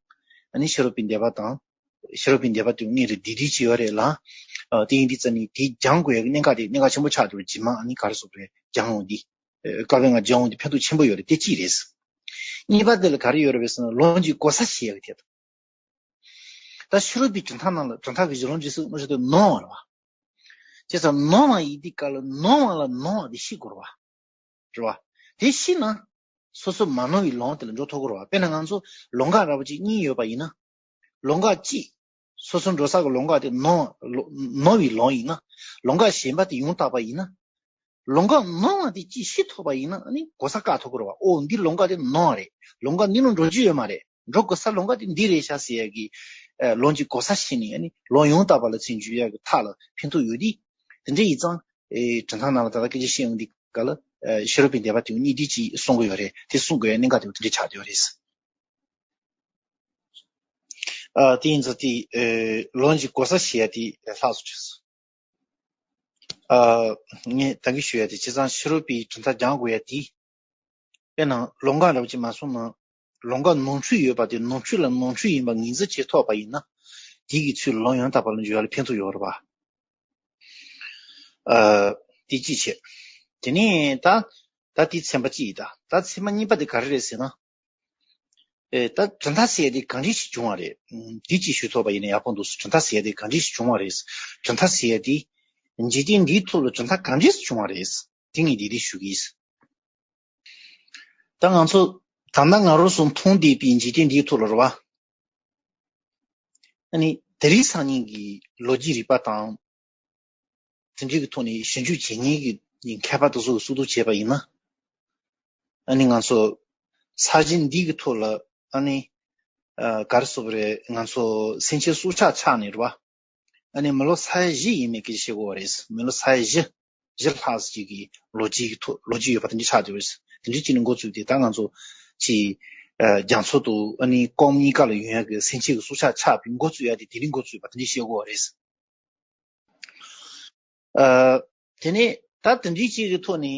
ཨ་ནི་ཕྱི་རོལ་པའི་འདོད་པ་དང་། ཕྱི་རོལ་པའི་འདོད་པ་དེ་དངོས་ལ་བདེ་བདེ་ཅིག་ཡོད་རེད་ལ། ཨ་དེ་ཡིན་དུས་ཙ་ནི་དེ་སྦྱང་དགོས་ཡག་གི་གནད་འགག་དེ་གནད་འགག་ཆེན་པོ་ཆགས་འདུག་རྗེས་མ་ཨ་ནི་ག་རེ་ཟེར་དགོས་རེད། སྦྱང་འོང་དུས། ཨ་བསྐལ་པ་ལྔ་སྦྱང་འོང་དུས་ཕན་ཐོགས་ཆེན་པོ་ཡོད་རེད། དེ་གཅིག་རེད། གཉིས་པ་དེ་ལ་ག་རེ་ཡོད་རེད་པས་ཟེར་ན་ལུང་གི་གོ་ས་ཞེས་ཡག་གི་ཐད་དུ། ད་ཕྱི་རོལ་པའི་གྲུབ་མཐའ་ནང་ལ་གྲུབ་མཐའ་གི་གཞི་ལུང་འཇུག་སྲོལ་གྱི་རྣམ་གཞག་དེ་ནོར་བ་རེད་བ། བྱས་ཙང་ནོར་བ་ཡིན་དུས་སྐབས་ལ་ནོར་བ་ལ་ནོར་བ་དེ་ཤེས་དགོས་རེད་བ། རེད་བ། དེ་ཤེས་ན། སོ་སོ་མ་ནོར་བའི་ལམ་དེ་ལ་འགྲོ་ཐུབ་ཀྱི་རེད་བ། དཔེར་ན་ང་ཚོ་ལམ་ཁ་འདྲ་པོ་ཅིག་གཉིས་ཡོད་པ་ཡིན་ན། ལམ་ཁ་གཅིག་སོ་སོ་འགྲོ་ས་གི་ལམ་ཁ་དེ་ནོར་ལོ་ནོར་བའི་ལམ་ཡིན་ན། ལམ་ཁ་གཞན་པ་དེ་ཡང་བལྟས་པ་ཡིན་ན། ལམ་ཁ་ནོར་བ་དེ་གཅིག་ཤེས་ཐུབ་པ་ཡིན་ན་ཨ་ནི་གོ་ས་བཀག་ཐུབ་ཀྱི་རེད་བ། ཨོ་འདི་ལམ་ཁ་དེ་ནོར་བ་རེད། ལམ་ཁ་འདི་ནང་འགྲོ་རྒྱུ་ཡོད་མ་རེད། འགྲོ་དགོས་ས་ལམ་ཁ་དེ་འདི་རེད་ཤག་ཟེར་ཡག་གི། ཨ་ལམ་གྱི་གོ་ས་ཤེས་ནས་ཨ་ནི་ལམ་ཡང་དག་པ་ལ་ཚུར་འཇུག་ཡག་གི་ཐབས་ལ་ཕན་ཐོགས་ཡོད་དེ། དེ་འདྲ་ཡིན་ཙང་། ཨེ་གྲུབ་མཐའ་ནང་ལ་ད་ལྟ་སྐད་ཆ་བཤད་ཡོང་དུས་སྐབས་ལ། ཨེ་ཕྱི་རོལ་པའི་འདོད་པ་དེ་གཉིས་བསྡུས་ཀྱིས་གསུང་གི་ཡོད་རེད། དེ་གསུང་དགོས་ཡག་གནད་འགག་དེ་དེ་འདྲ་ཆགས་བསྡད་ཡོད་རེད། ཨ་དེ་ཡིན་ཙང་དེ་ཨེ་ལམ་གྱི་གོ་ས་ཞེས་ཡག་དེ་ལྷག་སོང་ཆོག་སོང་། ཨ་ངས་ད་གིན་ཞུ་ཡག་དེ་བྱས་ཙང་ཕྱི་རོལ་པའི་གྲུབ་མཐའ་སྦྱང་དགོས་ཡག་དེ། དཔེར་ན་ལམ་ཁ་འདྲ་པོ་ཅིག་མ་སོང་ན། ལམ་ཁ་ནོར་འཁྲུལ་ཡོད་པ་དེ་ནོར་འཁྲུལ་ལ་ནོར་འཁྲུལ་ཡིན་པ་ངོས་འཛིན་བྱེད་ཐུབ་པ་ཡིན་ན། དེ་གིས་ཚུར་ལམ་ཡང་དག་པ་ལ་འཇུག་ཡག་ལ་ཕན་ཐོགས་ཡོད་རེད་བ། ཨ་དེ་གཅིག་བྱས། དེ་ནས་ད་ད་དེ་ཚན་པ་གཅིག་ཡིན་ད། ད་ཚན་པ་གཉིས་པ་དེ་ག་རེ་རེད་ཟེར་ན། ཨེ་ད་གྲུབ་མཐའ་ཟེར་ཡག་དེ་གང་འདྲ་ཞིག་བྱུང་བ་རེད། ཨམ་དེ་གཅིག་ཞུ་ཐུབ་པ་ཡིན་ན་ཡག་པོ་འདུག་གྲུབ་མཐའ་ཟེར་ཡག་དེ་གང་འདྲ་ཞིག་བྱུང་བ་རེད། གྲུབ་མཐའ་ཟེར་ཡག་དེ། འཇིག་རྟེན་འདིའི་ཐོག་ལ་གྲུབ་མཐའ་གང་འདྲ་ཞིག་བྱུང་བ་རེད། དེ་ངས་འདི་འདི་ཞུ་གི་ཡིན། ད་ང་ཚོ་ད་ལྟ་ང་རང་ཚོ་མཐོང་བསྡད་པའི་འཇིག་རྟེན་འདིའི་ཐོག་ལ་རེད་བ། ཨ་ནི་དེ་རིང་སང་ཉིན་གྱི་ལོ་རྒྱུས་རིག་པ་དང་། དེ་འདྲའི་གི་ཐོག་ནས་ཞིབ་འཇུག་བྱེད་མཁན་གྱི་མཁས་པ་དེ་ཚོ་གིས་གསོལ་སྟོན་བྱས་པ་ཡིན་ན། ཨ་ནི་ང་ཚོ་ས་གཞི་འདི་གི་ཐོག་ལ་ཨ་ནི་ཨ་ག་རེ་ཟེར་དགོས་རེད། ང་ཚོ་སེམས་ཅན་སྲོག་ཆགས་ཆགས་ནས་རེད་བ། ཨ་ནི་མི་ལོ་ས་ཡ་བཞི་ཡས་མས་སྐད་ཆ་བཤད་དགོས་པ་རེད། མི་ལོ་ས་ཡ་བཞི་བཞི་ལྷག་ཅིག་གི་ལོ་རྒྱུས་ཀྱི་ཐོག་ལོ་རྒྱུས་ཡོད་པ་དེ་འདྲ་ཆགས་བསྡད་པ་རེད། དེ་འདྲ་ཅིག་ནས་འགོ་བཙུགས་ཏེ་ད་ང་ཚོ་ཅིག་ཨ་རྒྱ་མཚོ་དང་ཨ་ནི་ཀོང་གཉིས་ཀ་ལ་ཡོད་ཡག་གི་སེམས་ཅན་གྱི་སྲོག་ཆགས་ཆགས་པའི་འགོ་བཙུགས་ཡག་དེ་དེ་རིང་འགོ་བཙུགས་པ་དེ་འདྲ་བཤད་དགོས་པ་རེད། ཨ། དེ་ནས་ད་དེ་འདྲའི་ཅིག་གི་ཐོག་ནས་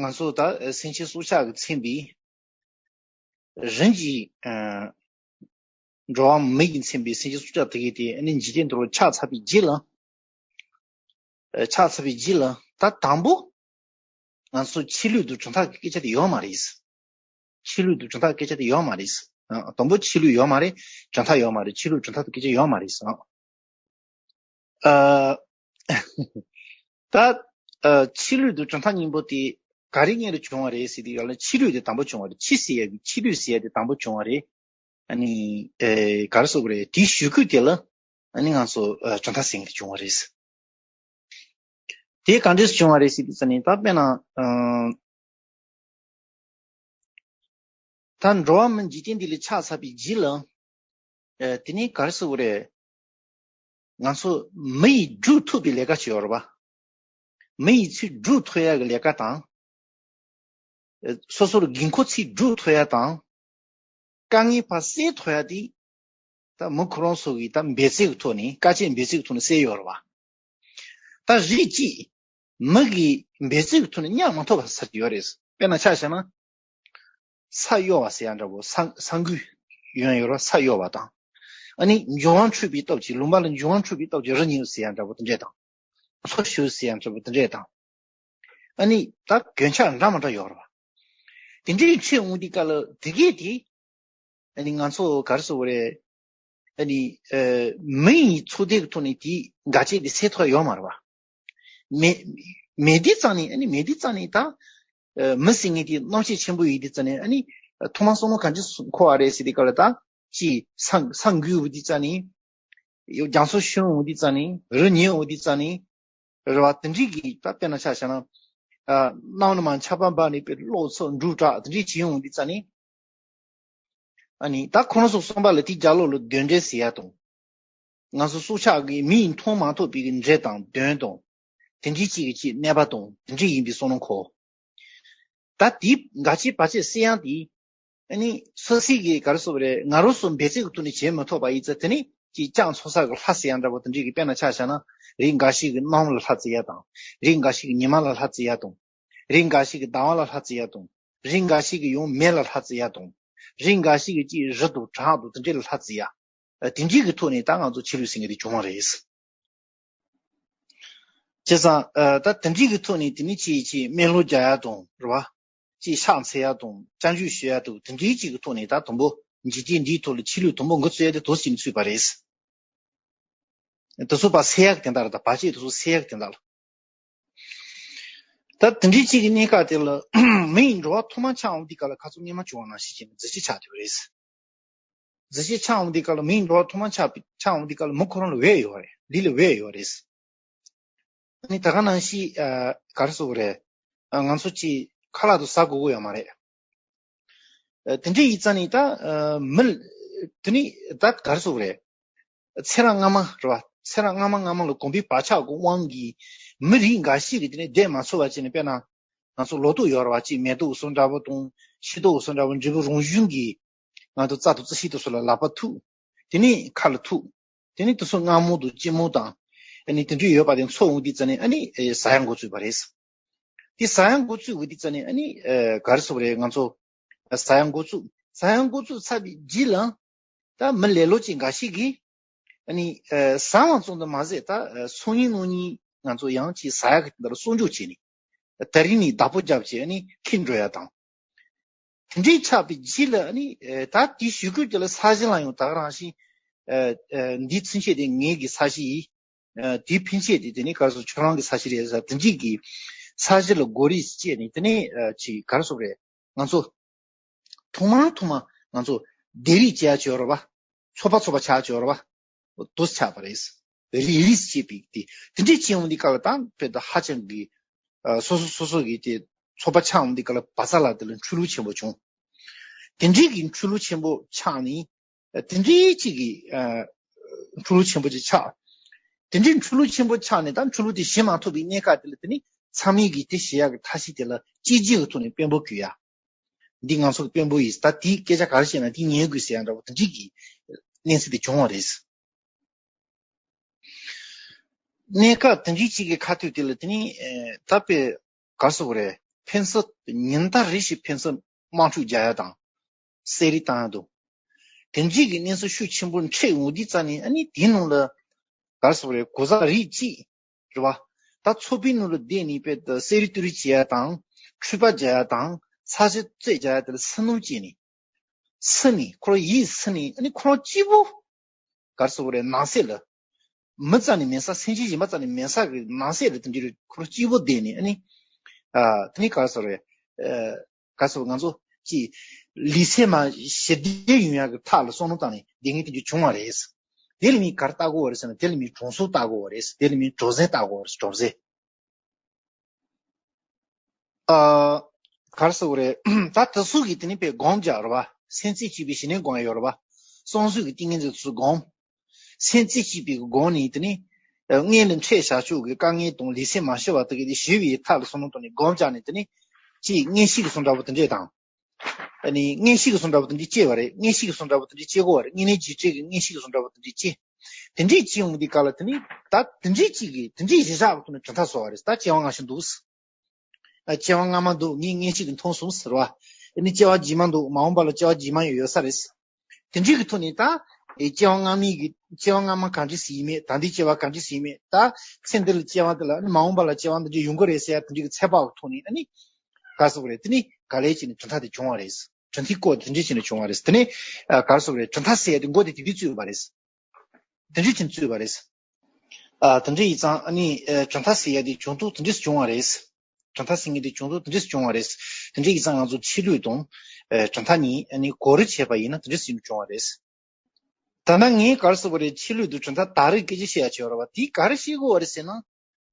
ང་ཚོ་ད་སེམས་ཅན་སྲོག་ཆགས་ཀྱིས་མཚན་པའི་རིམ་གྱིས་ཨ་འགྲོ་བ་མི་ཡིས་མཚན་པའི་སེམས་ཅན་སྲོག་ཆགས་དེ་གས་དེ་ཨ་ནི་འཇིག་རྟེན་འདི་རུ་ཆགས་ཚར་བའི་རྗེས་ལ། ཨ་ཆགས་ཚར་བའི་རྗེས་ལ་ད་དང་པོ་ང་ཚོ་ཆོས་ལུགས་དང་གྲུབ་མཐའ་གི་སྐད་ཆ་དེ་ཡོད་མ་རེད། ཆོས་ལུགས་དང་གྲུབ་མཐའ་སྐད་ཆ་དེ་ཡོད་མ་རེད། ཨ་དང་པོ་ཆོས་ལུགས་ཡོད་མ་རེད། གྲུབ་མཐའ་ཡོད་མ་རེད། ཆོས་ལུགས་གྲུབ་མཐའ་དང་སྐད་ཆ་ཡོད་མ་རེད། ཨ། ཨ། ད་ཨ་ཆོས་ལུགས་དང་གྲུབ་མཐའ་གཉིས་པོ་དེ་ག་རེ་སྔོན་ལ་བྱུང་བ་རེད་ཟེར་དུས་ཡང་ན་ཆོས་ལུགས་དེ་དང་པོ་བྱུང་བ་རེད། ཆོས་ཟེར་ཡ་གི་ཆོས་ལུགས་ཟེར་ཡ་དེ་དང་པོ་བྱུང་བ་རེད། ཨ་ནི་ཨེ་ག་རེ་ཟེར་དགོས་རེད། དེའི་གཞུག་གུ་དེ་ལ་ཨ་ནི་ང་ཚོ་ཨ་གྲུབ་མཐའ་ཟེར་མཁན་དེ་བྱུང་བ་རེད། དེ་ག་འདྲས་བྱུང་བ་རེད་ཟེར་དུས་ཙ་ནི་ད་དཔེར་ན་ཨ། ད་འགྲོ་བ་མི་འཇིག་རྟེན་འདི་ལ་ཆགས་ཚར་བའི་རྗེས་ལ། ཨེ་དེ་ནས་ག་རེ་ཟེར་དགོས་རེད། ང་ཚོ་མི་ཡིས་སྒྲུབ་ཐུབ་པའི་ལས་ཀ་ཅིག་ཡོད་རེད་པ། མི་ཡིས་ཚུར་སྒྲུབ་ཐུབ་ཡ་གི་ལས་ཀ་དང་། ཨེ་སོ་སོར་དགོས་མཁོ་ཚུར་སྒྲུབ་ཐུབ་ཡ་དང་། དཀའ་ངལ་ཕར་སེལ་ཐུབ་ཡ་དེ། ད་མི་ཁོ་རང་ཚོ་གིས་ད་འབད་བརྩོན་གྱི་ཐོག་ནས་དཀའ་སྤྱད་འབད་བརྩོན་གྱི་ཐོག་ནས་སེལ་ཡོད་རེད་པ། ད་རིགས་གཅིག་མི་གིས་འབད་བརྩོན་གྱི་ཐོག་ནས་ཉམས་མ་ཐུབ་པ་ཟེར་གྱི་ཡོད་རེད། དཔེར་ན་ཆ་བཞག་ན། ས་གཡོ་བ་ཟེར་ཡ་འདྲ་པོ། ས་ས་འགུལ་ཡོང་ཡོད་རེད་པ། ས་གཡོ་བ་དང་། ཨ་ནི་འབྱུང་བ་འཁྲུགས་པའི་སྟོབས་ཀྱིས་ལུང་པ་ལ་འབྱུང་བ་འཁྲུགས་པའི་སྟོབས་ཀྱིས་རི་ཉིལ་ཟེར་ཡ་འདྲ་པོ་དེ་འདྲས་དང་། མཚོ་གཤེར་ཟེར་ཡ་འདྲ་པོ་དེ་འདྲས་དང་། ཨ་ནི་ད་གྱོན་ཆས་འདྲ་མི་འདྲ་ཡོད་རེད་པ། དེ་འདྲའི་ཁྲིད་འོང་དུས་སྐབས་ལ་དེ་གས་དེ། ཨ་ནི་ང་ཚོ་ག་རེ་ཟེར་དགོས་རེད། ཨ་ནི་ཨ་མི་ཡི་ཚོགས་སྡེ་གི་ཐོག་ནས་དེའི་འགལ་རྐྱེན་དེ་སེལ་ཐུབ་ཡོད་མ་རེད་པ། མེད་མེད་དུས་ཙང་ནས། ཨ་ནི་མེད་དུས་ཙང་ནས་ད་ཨ་མི་ཟེར་མཁན་དེ་རྣམ་ཤེས་ཆེན་པོ་ཡིན་དུས་ཙང་ནས། ཨ་ནི་ཐོག་མར་བསམ་བློ་ག་འདྲས་འཁོར་བ་རེད་ཟེར་དུས་སྐབས་ལ། ད་ཅིག་ས་ས་འགུལ་འོང་དུས་ཙང་ནས། རྒྱ་མཚོ་གཤེར་འོང་དུས་ཙང་ནས། རི་ཉིལ་འོང་དུས་ཙང་ནས། རེད་པ། དེ་འདྲའི་གི་ད་དཔེར་ན་ཆ་བཞག་ན། ཨ་གནམ་ལ་མར་ཆར་པ་འབབ་ནས་དཔེ་གློག་འཚུབ་འབྲུག་གྲགས་དེ་འདྲའི་བྱེད་ཡོང་དུས་ཙང་ནས། ཨ་ནི་ད་ཁོ་རང་ཚོ་བསམ་པ་ལ་དེའི་རྒྱབ་ལོགས་ལ་གདོན་འདྲེ་ཟེར་ཡ་དང་། ང་ཚོ་སྲོག་ཆགས་ཀྱི་མིས་མཐོང་མ་ཐུབ་པའི་གི་འདྲེ་དང་གདོན་དང་། དེ་འདྲའི་ཅིག་གི་ཅིག་གནོད་པ་དང་དེ་འདྲ་ཡིན་པའི་བསམ་བློ་འཁོར། ད་དེའི་འགལ་རྐྱེན་བར་ཆད་སེལ་ཡག་དེ། ཨ་ནི་སོ་སོའི་གི་ག་རེ་ཟེར་དགོས་རེད། ང་རང་ཚོ་འབད་བརྩོན་གྱི་ཐོག་ནས་བྱེད་མ་ཐུབ་པ་ཡིན་ཙང་། དེ་ནི་ཅིག་ལྕགས་འཚོ་ས་གི་ལྷ་ཟེར་ཡ་འདྲ་པོ་དེ་འདྲའི་གི། དཔེར་ན་ཆ་བཞག་ན། རིགས་འགའ་ཞིག་གིས་གནམ་ལ་ལྷ་བརྩི་ཡ་དང་། རིགས་འགའ་ཞིག་གིས་ཉི་མ་ལ་ལྷ་བརྩི་ཡ་དང་། རིགས་འགའ་ཞིག་གིས་ཟླ་བ་ལ་ལྷ་བརྩི་ཡ་དང་། རིགས་འགའ་ཞིག་གིས་ཡང་མེ་ལ་ལྷ་བརྩི་ཡ་དང་། རིགས་འགའ་ཞིག་གིས་ཅིག་རི་དང་བྲག་དང་དེ་འདྲའི་ལ་ལྷ་བརྩི་ཡ། ཨ་དེ་འདྲའི་གི་ཐོག་ནས་ད་ང་ཚོ་ཆོས་ལུགས་ཟེར་མཁན་དེ་བྱུང་བ་རེད། བྱས་ཙང་ཨ་ད་དེ་འདྲའི་གི་ཐོག་ནས་དེ་ནི་ཅིག་ཅིག་སྨན་ལུག་རྒྱག་ཡ་དང་རེད་པ། ཅིག་ཕྱག་འཚལ་ཡ་དང་སྐྱབས་འཇུག་ཞུ་ཡ་དང་། དེ་འདྲའི་ཅིག་གི་ཐོག་ནས་ད་དང་པོ་འཇིག་རྟེན་འདིའི་ཐོག་ལ་ཆོས་ལུགས་དང་པོ་འགོ་བཙུགས་ཡ་དེ་དེ་ཚོ་ནས་ཚུད་པ་རེད། དེ་ཚོ་ཕར་སེལ་ཡག་གི་དོན་དག་ལ། ད་བར་ཆད་དེ་ཚོ་སེལ་ཡག་གི་དོན་དག་ལ། ད་དེ་འདྲའི་ཅིག་གི་གནས་སྐབས་དེ་ལ་མི་ཡི་འགྲོ་བ་ཐོག་མ་ཆགས་འོང་དུས་སྐབས་ལ་ཁ་སང་སྔོན་མ་བྱུང་བ་ནང་བཞིན་བྱས་ནས་རྫུས་སྐྱེས་ཆགས་བསྡད་པ་རེད། རྫུས་སྐྱེས་ཆགས་འོང་དུས་སྐབས་ལ། མི་ཡི་འགྲོ་བ་ཐོག་མ་ཆགས་པའི་ཆགས་འོང་དུས་སྐབས་ལ་མི་ཁོ་རང་ལ་འོས་ཡོད་རེད། ལུས་ལ་འོས་ཡོད་རེད། ཨ་ནི་ད་ག་ནང་བཞིན་ཨ་ག་རེ་ཟེར་དགོས་རེད། ཨ་ང་ཚོ་ཅིག་ཁ་ལག་དེ་ཟ་དགོས་ཀྱི་ཡོད་མ་རེད། ཨ་དེ་འདྲ་ཡིན་ཙང་ནས་ད་ཨ་མི་དེ་ནི་ད་ག་རེ་ཟེར་དགོས་རེད། ཚེ་རབས་སྔ་མ་རེད་པ། ཚེ་རབས་སྔ་མ་སྔ་མ་ལ་གོམས་པའི་བག་ཆགས་ཀྱི་དབང་གིས་མི་རིགས་འགའ་ཞིག་གིས་དེ་ནས་བསྡད་མ་ཚུགས་པ་བྱས་ནས། དཔེར་ན་ང་ཚོ་ལོ་ཏོག་ཡོད་རེད་པ། ཅིག་མེ་ཏོག་བཟོ་འདྲ་པོ་དང་ཤིང་ཏོག་བཟོ་འདྲ་པོ། འབྲས་བུ་རང་བཞིན་གྱིས་ང་ཚོ་རྩྭ་དང་རྩི་ཤིང་དེ་ཚོ་ལ་ལག་པ་ཐུག་དེ་ནས་ཁ་ལ་ཐུག་དེ་ནས་དེ་ཚོ་མངར་མོ་དང་སྐྱི་མོ་དང་། ཨ་ནི་དེ་འདྲ་ཡོད་པ་དེ་ཚོར་འོང་དུས་ཙ་ནས། ཨ་ནི་ཨེ་ཟ་ཡག་འགོ་བཙུགས་པ་རེད། དེ་ཟ་ཡག་འགོ་བཙུགས་འོང་དུས་ཙ་ནས། ཨ་ནི་ཨེ་ག་རེ་ཟེར་དགོས་རེད། ང་ཚོ་ཟ་ཡག་འགོ་བཙུགས། ཟ་ཡག་འགོ་བཙུགས་ཚར་བའི་རྗེས་ལ་ད་མི་ལེ་ལོ་ཅན་འགའ་ཞིག་གིས། ཨ་ནི་ཨེ་ཟ་བ་ཙམ་དུ་མ་ཟད། ད་ཨེ་སང་ཉིན་གནངས་ཉིན་ང་ཚོ་ཡང་ཅིག་ཟ་ཡག་གི་དེ་འདྲ་སྲུང་སྐྱོབ་བྱས་ནས། དེ་རིང་ནས་བདག་པོ་རྒྱབ་བྱས། ཨ་ནི་ཁྱེར་འགྲོ་ཡག་དང་། དེ་འདྲའི་ཆགས་པའི་རྗེས་ལ། ཨ་ནི་ཨེ་ད་དེའི་གཞུག་གུ་དེ་ལ་ས་གཞི་ལ་ཡང་ད་ག་རང་བཞིན། ཨེ་ཨེ་འདིའི་ཚུན་ཆད་དེ་ངའི་གི་ས་གཞི་ཡིན། ཨེ་དེའི་ཕན་ཆད་དེ་དེ་ནི་ག་རེ་ཟེར། ཁྱོད་རང་གི་ས་གཞི་རེད་ཟེར། དེ་འདྲའི་གི་ ས་གཞི་ལ་གོ་རིས་བཅད་ནས་དེ་ནས་ཅིག་ག་རེ་ཟེར་དགོས་རེད། ང་ཚོ་ཐུང་མ་ཐུང་མ་ང་ཚོ་སྡེ་རིས་བཅད་ཡ་ཅིག་ཡོད་རེད་པ། ཚོ་པ་ཚོ་པ་ཆགས་ཡ་ཅིག་ཡོད་རེད་པ། དེ་ཆགས་པ་རེད། རིས་རིས་བཅད་པའི་དེ་དེ་འདྲས་བཅད་འོང་དུས་སྐབས་ལ་ད་དཔེ་ད་ཧ་ཅང་གི་ཨ་སོ་སོ་སོ་སོ་གི་དེ་ཚོ་པ་ཆགས་འོང་དུས་སྐབས་ལ་བ་ཚ་ལ་དེ་ལ་འཁྲུལ་ལུགས་ཆེན་པོ་བྱུང་། དེ་འདྲས་ཀྱི་འཁྲུལ་ལུགས་ཆེན་པོ་ཆགས་ནས། དེ་འདྲའི་གཅིག་གི་ཨ་འཁྲུལ་ལུགས་ཆེན་པོ་ཅིག་ཆགས། དེ་འདྲའི་འཁྲུལ་ལུགས་ཆེན་པོ་ཆགས་ནས་ད་འཁྲུལ་ལུགས་དེ་ཞི་མ་ཐུབ་པའི་གནས་སྐབས་དེ་ལ་དེ་ནི་ཚང་མས་ཀྱི་དེ་ཞི་ཡག་གི་ཐབས་ཤེས་དེ་ལ་གཅེས་འཛིན་གྱི་ཐོག་ནས་དཔོན་པོ་བསྐོས་ཡ། འདི་ང་ཚོ་གི་དཔོན་པོ་ཡིན། ད་དེའི་སྐད་ཆ་ག་རེ་བཤད་ན་དེ་ཉན་དགོས་ཟེར་ཡ་འདྲ་བོ་དེ་འདྲའི་གི་གནས་ཚུལ་དེ་བྱུང་བ་རེད། གནས་སྐབས་དེ་འདྲའི་གཅིག་གི་ཁ་ཐུག་དེ་ལ་དེ་ནི་ད་དཔེ་ག་རེ་ཟེར་དགོས་རེད། ཕན་ས་ཉིན་ལྟར་རེ་བཞིན་ཕན་ས་དམག་འཁྲུག་རྒྱག་ཡ་དང་། གསེར་རིགས་བཏང་ཡ་འདུག་དེ་འདྲའི་གི་གནས་ཚུལ་ཤུགས་ཆེན་པོ་འཕྲད་ཡོང་དུས་ཙ་ནས་ཨ་ནི་དེའི་ནང་ལ་ག་རེ་ཟེར་དགོས་རེད། གོ་ས་རིགས་གཅིག་རེད་བ། ད་ཚོ་པའི་ནང་ལ་བསྡད་ནས་དཔེ་ད་གསེར་རིགས་ཏི་རིགས་བྱེད་ཡ་དང་། འཁྲུག་པ་རྒྱག་ཡ་དང་། ས་ཆ་རྩོད་རྒྱག་ཡ་དེ་ལ་སུན་སྣུམ་བྱས་ནས། སུན་ནས་ཁོ་རང་ཡིད་སུན་ནས་ཨ་ནི་ཁོ་རང་གཅིག་པོ། ག་རེ་ཟེར་དགོས་རེད། ནང་གསེས་ལ། མི་རྩ་ནས་མེད་ས། སེམས་ཅན་གཞན་པ་རྩ་ནས་མེད་ས་གི་ནང་གསེས་ལ་དེ་འདྲའི་ཁོ་རང་གཅིག་པོ་བསྡད་ནས་ཨ་ནི། ཨ་དེ་ནི་ག་རེ་ཟེར་དགོས་རེད། ཨ་ག་རེ་ཟེར་དགོས། ང་ཚོ་ཅིག་ལུས་སེམས་མ་ཞི་བདེ་ཡོང་ཡག་གི་ཐབས་ལ་བསམ་བློ་བཏང་ནས་བསྡད་མཁན་དེ་འདྲ་བྱུང་བ་རེད། དེ་ལ་མི་ག་རེ་ལྟ་དགོས་པ་རེད་ཟེར་ན། དེ་ལ་མི་གྲོང་གསེབ་ལྟ་དགོས་པ་རེད། དེ་ལ་མི་གྲོགས་ཟན་ལྟ་དགོས་པ་རེད། གྲོགས་ཟན། ཨ་ག་རེ་ཟེར་དགོས་རེད། ད་དེ་ཚོ་གི་དེ་ནི་དཔེ་སྒོམ་རྒྱག་རེད་བ། སེམས་རྩེ་གཅིག་པའི་ཞི་གནས་སྒོམ་ཡོད་རེད་བ། བསམ་གཟུགས་ཀྱི་ཏིང་ངེ་འཛིན་ཚོ་སྒོམ། སེམས་རྩེ་གཅིག་པའི་སྒོམ་ནི་དེ་ནི་སྔོན་ལ་འཕྲད་བཞག་ཆོག་གི་དཀའ་ངལ་དང་ལུས་སེམས་མ་ཞི་བ་དེ་གི་དེ་ཞི་བའི་ཐབས་ལ་བསམ་བློ་བཏང་ནས་སྒོམ་རྒྱག་ནས་དེ་ནི་ཅིག་མངོན་ཤེས་ཀྱི་བཟོ་འདྲ་བོ་དེ་འདྲས་དང་། ཨ་ནི་མངོན་ཤེས་ཀྱི་བཟོ་འདྲ་བོ་དེ་འདྲས་སྐྱེ་བ་རེད། མངོན་ཤེས་ཀྱི་བཟོ་འདྲ་བོ་དེ་འདྲས་སྐྱེ་དགོས་བ་རེད། དངོས་གནས་འཇིགས་བྲལ་གྱི་མངོན་ཤེས་ཀྱི་བཟོ་འདྲ་བོ་དེ་འདྲས་སྐྱེ། དེ་འདྲས་སྐྱེ་ཡོང་དུས་སྐབས་ལ་དེ་ནི་ད་དེ་འདྲས་གཅིག་གིས་དེ་འདྲས་གཞི་བཞག་གི་ཐོག་ནས་གྲུབ་མཐའ་བཟོ་བ་རེད། ད་སྐྱེ་བ་སྔ་ཕྱི་འདུག་ཨ་སྐྱེ་བ་སྔ་མ་འདུག་ངས་མངོན་ཤེས་ཀྱིས་མཐོང་སོང་ཟེར་བ། ཨ་ནི་སྐྱེ་བ་རྗེས་མ་འདུག་མ་འོངས་པ་ལ་སྐྱེ་བ་རྗེས་མ་ཡང་ཡོད་ས་རེད། དེ་འདྲའི་གི་ཐོག་ནས་ད་ཨེ་སྐྱེ་བ་སྔ་མའི་གི་སྐྱེ་བ་སྔ་མ་ག་འདྲ་ཞིག་ཡིན་མེད། ད་ལྟའི་སྐྱེ་བ་ག་འདྲ་ཞིག་ཡིན་མེད། ད་ཚེ་འདི་ལ་སྐྱེ་བ་འདི་ལ་ཨ་ནི་མ་འོངས་པ་ལ་སྐྱེ་བ་འདི་འདྲ་ཡོང་གི་རེད་ཟེར་ཡ་དེ་འདྲའི་གི་ཚོད་དཔག་གི་ཐོག་ནས་ཨ་ནི་ག་རེ་ཟེར་དགོས་རེད། དེ་ནི་ག་ལེ་བྱས་ནས་གྲུབ་མཐའ་དེ་བྱུང་བ་རེད། གྲུབ་མཐའི་སྐོར་དེ་འདྲ་བྱས་ནས་བྱུང་བ་རེད། དེ་ནི་ཨ་ག་རེ་ཟེར་དགོས་རེད། གྲུབ་མཐའ་ཟེར་ཡ་དེ་མགོ་དེ་དེ་དུས་བཙུགས་པ་རེད། དེ་འདྲ་བྱས་ནས་བཙུགས་པ་རེད། ཨ་དེ་འདྲ་ཡིན་ཙང་ཨ་ནི་ཨ་གྲུབ་མཐའ་ཟེར་ཡ་དེ་བྱུང་ཐོག་དེ་འདྲ་བྱུང་བ་རེད། གྲུབ་མཐའ་ཟེར་མཁན་དེ་བྱུང་ཐོག་དེ་འདྲ་བྱུང་བ་རེད། དེ་འདྲ་ཡིན་ཙང་ང་ཚོ་ཕྱི་ལུགས་དང་ཨ་གྲུབ་མཐའ་གཉིས་ཨ་ནི་གོ་རིམ་བྱས་པ་ཡིན་ན་དེ་འདྲ་ཟེར་ནས་བྱུང་བ་རེད། ད་ནང་ངས་ག་རེ་ཟེར་དགོས་རེད། ཕྱི་ལུགས་དང་གྲུབ་མཐའ་ད་རེས་སྐད་ཆ་བཤད་ཡ་བྱས་པ་རེད་བ། དེ་ག་རེ་བཤད་དགོས་བ་རེད་ཟེར་ན།